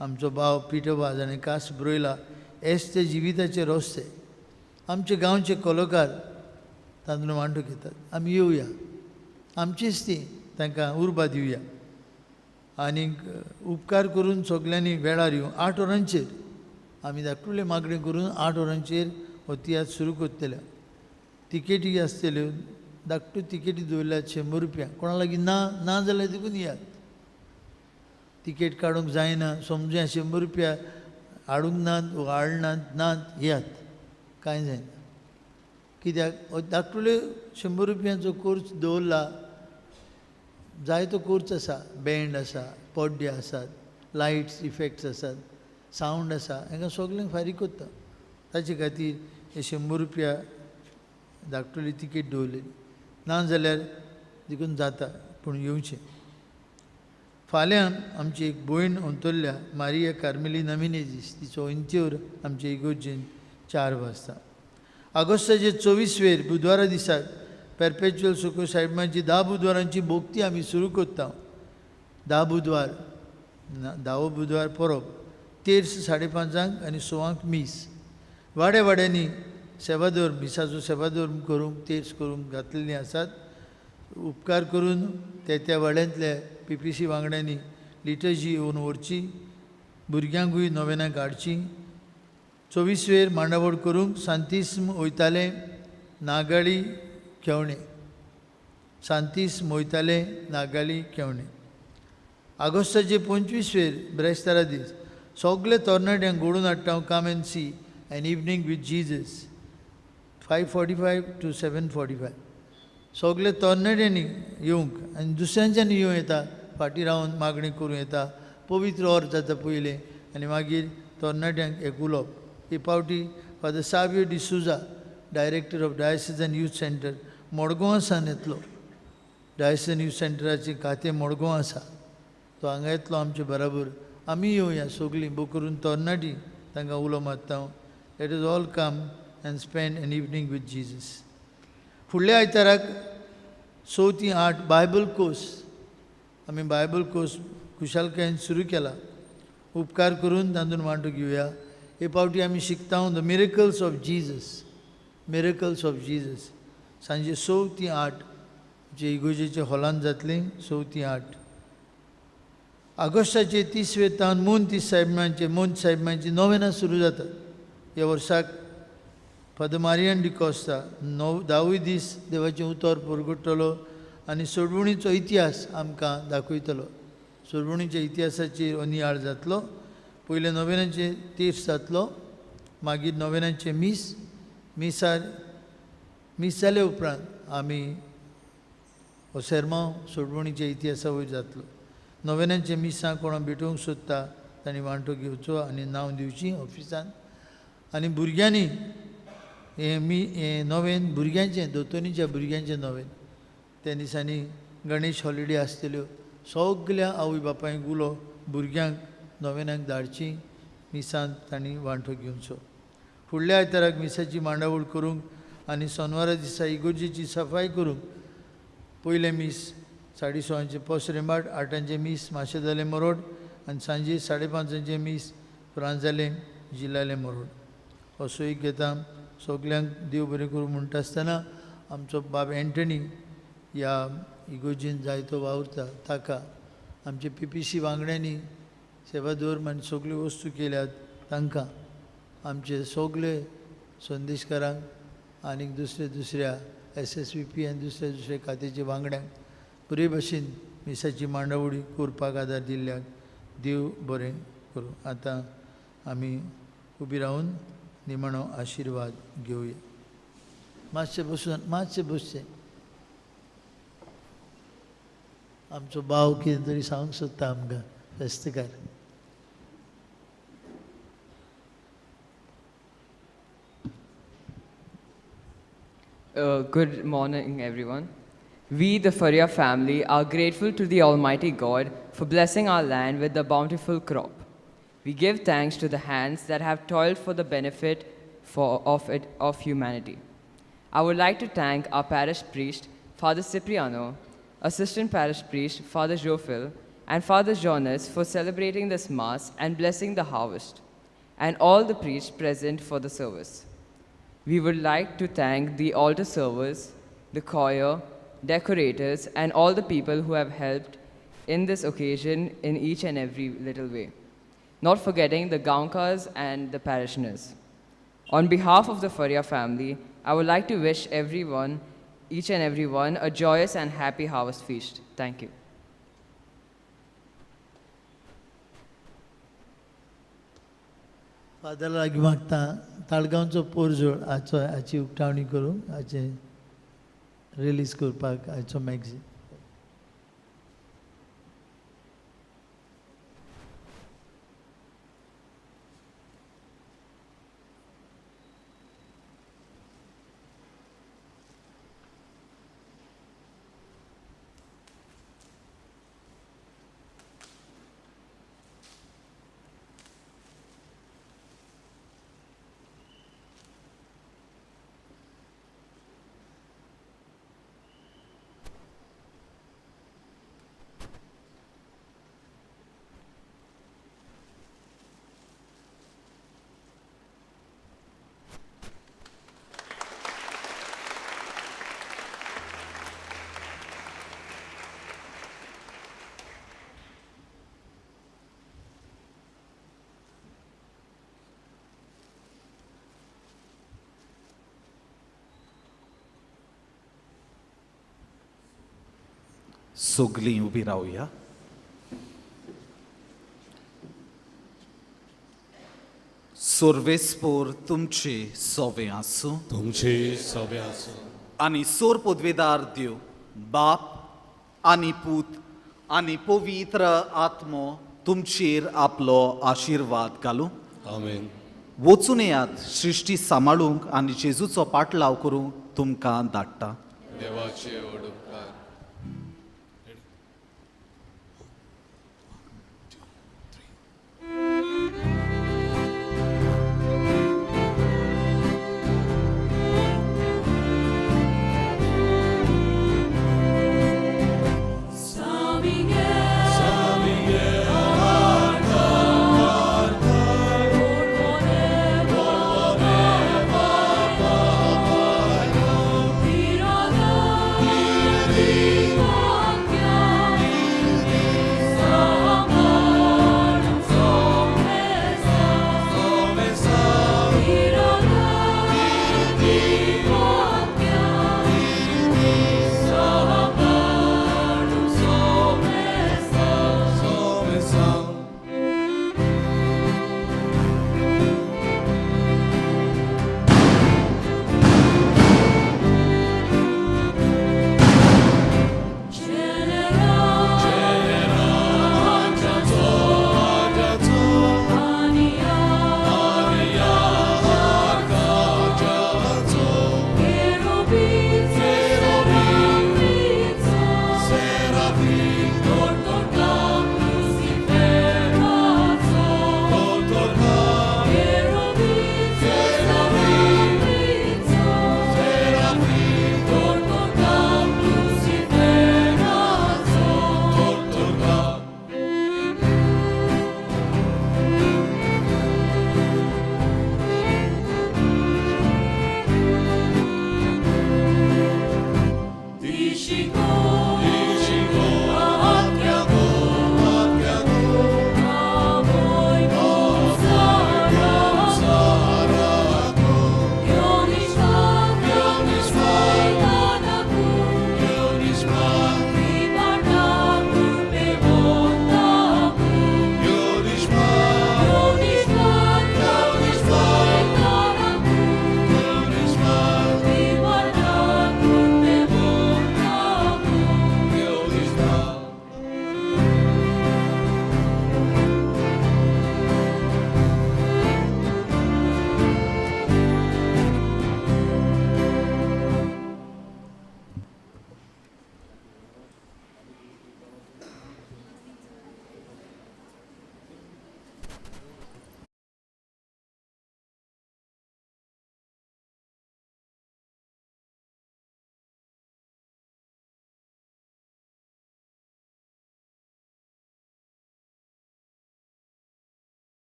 आमचो भाव पिटर वाज आनी कास ब्रोयला एस ते जिविताचे रस्ते, आमचे गांवचे कलाकार तातूंत वांटो घेतात. आमी येवया, आमचीच ती तांकां उर्बा दिवया आनीक उपकार करून सगल्यांनी वेळार येवं. 8 वरांचेर आमी धाकटुले मागणी करून 8 वरांचेर हो तियात्र सुरू करतले. तिकेटी आसतल्यो, धाकट्यो तिकेटी दवरल्यात 100 रुपया. कोणा लागीं ना ना जाल्यार देखून येयात. तिकेट काडूंक जायना समजुया, 100 रुपया हाडूंक नात वा हाडनात नात, येयात, कांय जायना. कित्याक धाकटुले 100 रुपयांचो कोर्स दवरला, जायतो कोर्स आसा, बँड आसा, पड्डे आसात, लायट्स इफेक्ट्स आसात, सावंड आसा, हांकां सगल्यांक फारीक करता. ताचे खातीर हे 100 रुपया धाकटुली तिकेट दवरलेली, ना जाल्यार देखून जाता, पूण येवचें. फाल्यां आमची एक भयण अंतरल्या, मारिया कार्मेलीना मिनेजीस, तिचो इंत्योर आमचे इगोर्जेन 4 वाजता. ऑगस्टाचे 24 वेर बुधवारा दिसाक पेरपेच्युअल सुको साहेबांची 10 बुधवारांची भोक्ती आमी सुरू करता. 10 बुधवार, 10वो बुधवार परब, तेर्स 5:30 आनी 6 मीस. वाड्या वाड्यांनी सेवादोर, मिसाचो सेवादोर करूंक तेर्स करूंक घातलेलीं आसात. उपकार करून त्या त्या वाड्यांतल्या पी पी सी वांगड्यांनी लिटर्जी येवन व्हरची, भुरग्यांकूय नोवेनाक हाडची. 24 वेर मांडावळ करूंक सांतिस्म वयताले नागाळी केवणे, सांतिस्म वयताले नागाळी केवणे. ऑगस्टाचे 25 वेर ब्रेस्तारा दीस सगळे तरणाट्यांक घडोवन हाडटा. Come and see an evening with Jesus, 5:45 to 7:45. सगळे तरणाट्यांनी येवंक आनी दुसऱ्यांच्यानी येवं येता, फाटीं रावन मागणी करूं येता. पवित्र ऑर जाता पयलें आनी मागीर तरणाट्यांक एक उलोवप. हे पावटी Father Savio D'Souza, director of diocesan youth centre मडगांवां सावन येतलो. डायसिजन यूथ सेंटराचें खातें मडगांव आसा, तो हांगा येतलो आमचे बराबर. आमी येवया सगळीं बो करून तरणाटी तांकां उलो मारता. Let us all come and spend an evening with Jesus. फुडल्या आयताराक 6 ते 8 बायबल कोर्स, आमी बायबल कोर्स खुशालकायेन सुरू केला. उपकार करून तातूंत वांटो घेवया. हे पावटी आमी शिकता the miracles of Jesus, miracles of Jesus. सांजे 6 ते 8 जे इगोजेच्या हॉलांत जातलें, 6 ते 8. ऑगस्टाचे 30 वे तावन मोन तीस साहेबांचे, मोन साहेबांची नोवेनां सुरू जातात. ह्या वर्साक फादर मारियन डिकॉस्ता 10 दीस देवाचें उतर परगट्टलो आनी सोडवणीचो इतिहास आमकां दाखयतलो. सोडवणीच्या इतिहासाचेर नियाळ जातलो. पयलें नोवेनाचें तीर्थ जातलो, मागीर नोवेनाचें मीस, मिसार मीस जाले उपरांत आमी हो सेरमांव सोडवणीच्या इतिहासा वयर जातलो. नोवेनांच्या मिसां कोणा भेटोवंक सोदता तांणी वांटो घेवचो आनी नांव दिवची ऑफिसान. आनी भुरग्यांनी हें मी हें नोवेन भुरग्यांचें, दोतोनीच्या भुरग्यांचें नोवेन. त्या दिसांनी गणेश हॉलिडे आसतल्यो. सगल्या आवय बापायक उलो भुरग्यांक नोवेनाक धाडची, मिसांत तांणी वांटो घेवचो. फुडल्या आयताराक मिसाची मांडावळ करूंक आनी सोनवारा दिसा इगोर्जेची सफाय करूंक पयलें मीस 6:30 पोसरेंबाट, 8 मीस माशेदालें मोरोड आनी सांजे 5:30 मीस फ्रांजालें जिल्लालें मोरोड. हो सोयीक घेता. सगल्यांक देव बरें करूं म्हणटा आसतना आमचो बाब एंटनी ह्या इगोर्जेन जायतो वावुरता, ताका आमचे पी पी सी वांगड्यांनी सेवाधर्म आनी सगल्यो वस्तू केल्यात तांकां, आमचे सगळे संदेशकारांक आनी दुसऱ्या दुसऱ्या एस एस वी पी आनी दुसऱ्या दुसऱ्या खात्याच्या वांगड्यांक बरे भशेन मिसाची मांडावळी करपाक आदार दिल्ल्याक देव बरें करूं. आतां आमी उबी रावन निमाणो आशिर्वाद घेवया. मातशें बसून, मातशें बसचें. आमचो भाव कितें तरी सांगूंक सोदता आमकां. फेस्तकार Good morning, everyone. We, the Faria family, are grateful to the Almighty God for blessing our land with the bountiful crop. We give thanks to the hands that have toiled for the benefit of humanity. I would like to thank our parish priest, Father Cipriano, assistant parish priest, Father Jophil, and Father Jonas for celebrating this Mass and blessing the harvest, and all the priests present for the service. We would like to thank the altar servers, the choir, decorators, and all the people who have helped in this occasion in each and every little way, not forgetting the Gaonkas and the parishioners. On behalf of the Faria family, I would like to wish everyone, each and everyone, a joyous and happy harvest feast. Thank you. Father लागीं मागता ताळगांवचो पोरजोळ हाचो हाची उक्तावणी करूंक, हाचें release करपाक हाचो magazine. सगलीं उबी रावया. सोर्वेस्पोर तुमचे सोवे आसूं, तुमचे सोवे आसूं. आनी सोर पदवेदार देव बाप आनी पूत आनी पवित्र आत्मो तुमचेर आपलो आशिर्वाद घालूं. आमेन. वचून येयात सृश्टी सांबाळूंक आनी जेजूचो पाटलाव करूंक तुमकां धाडटा. देवाचे ओडूपकार.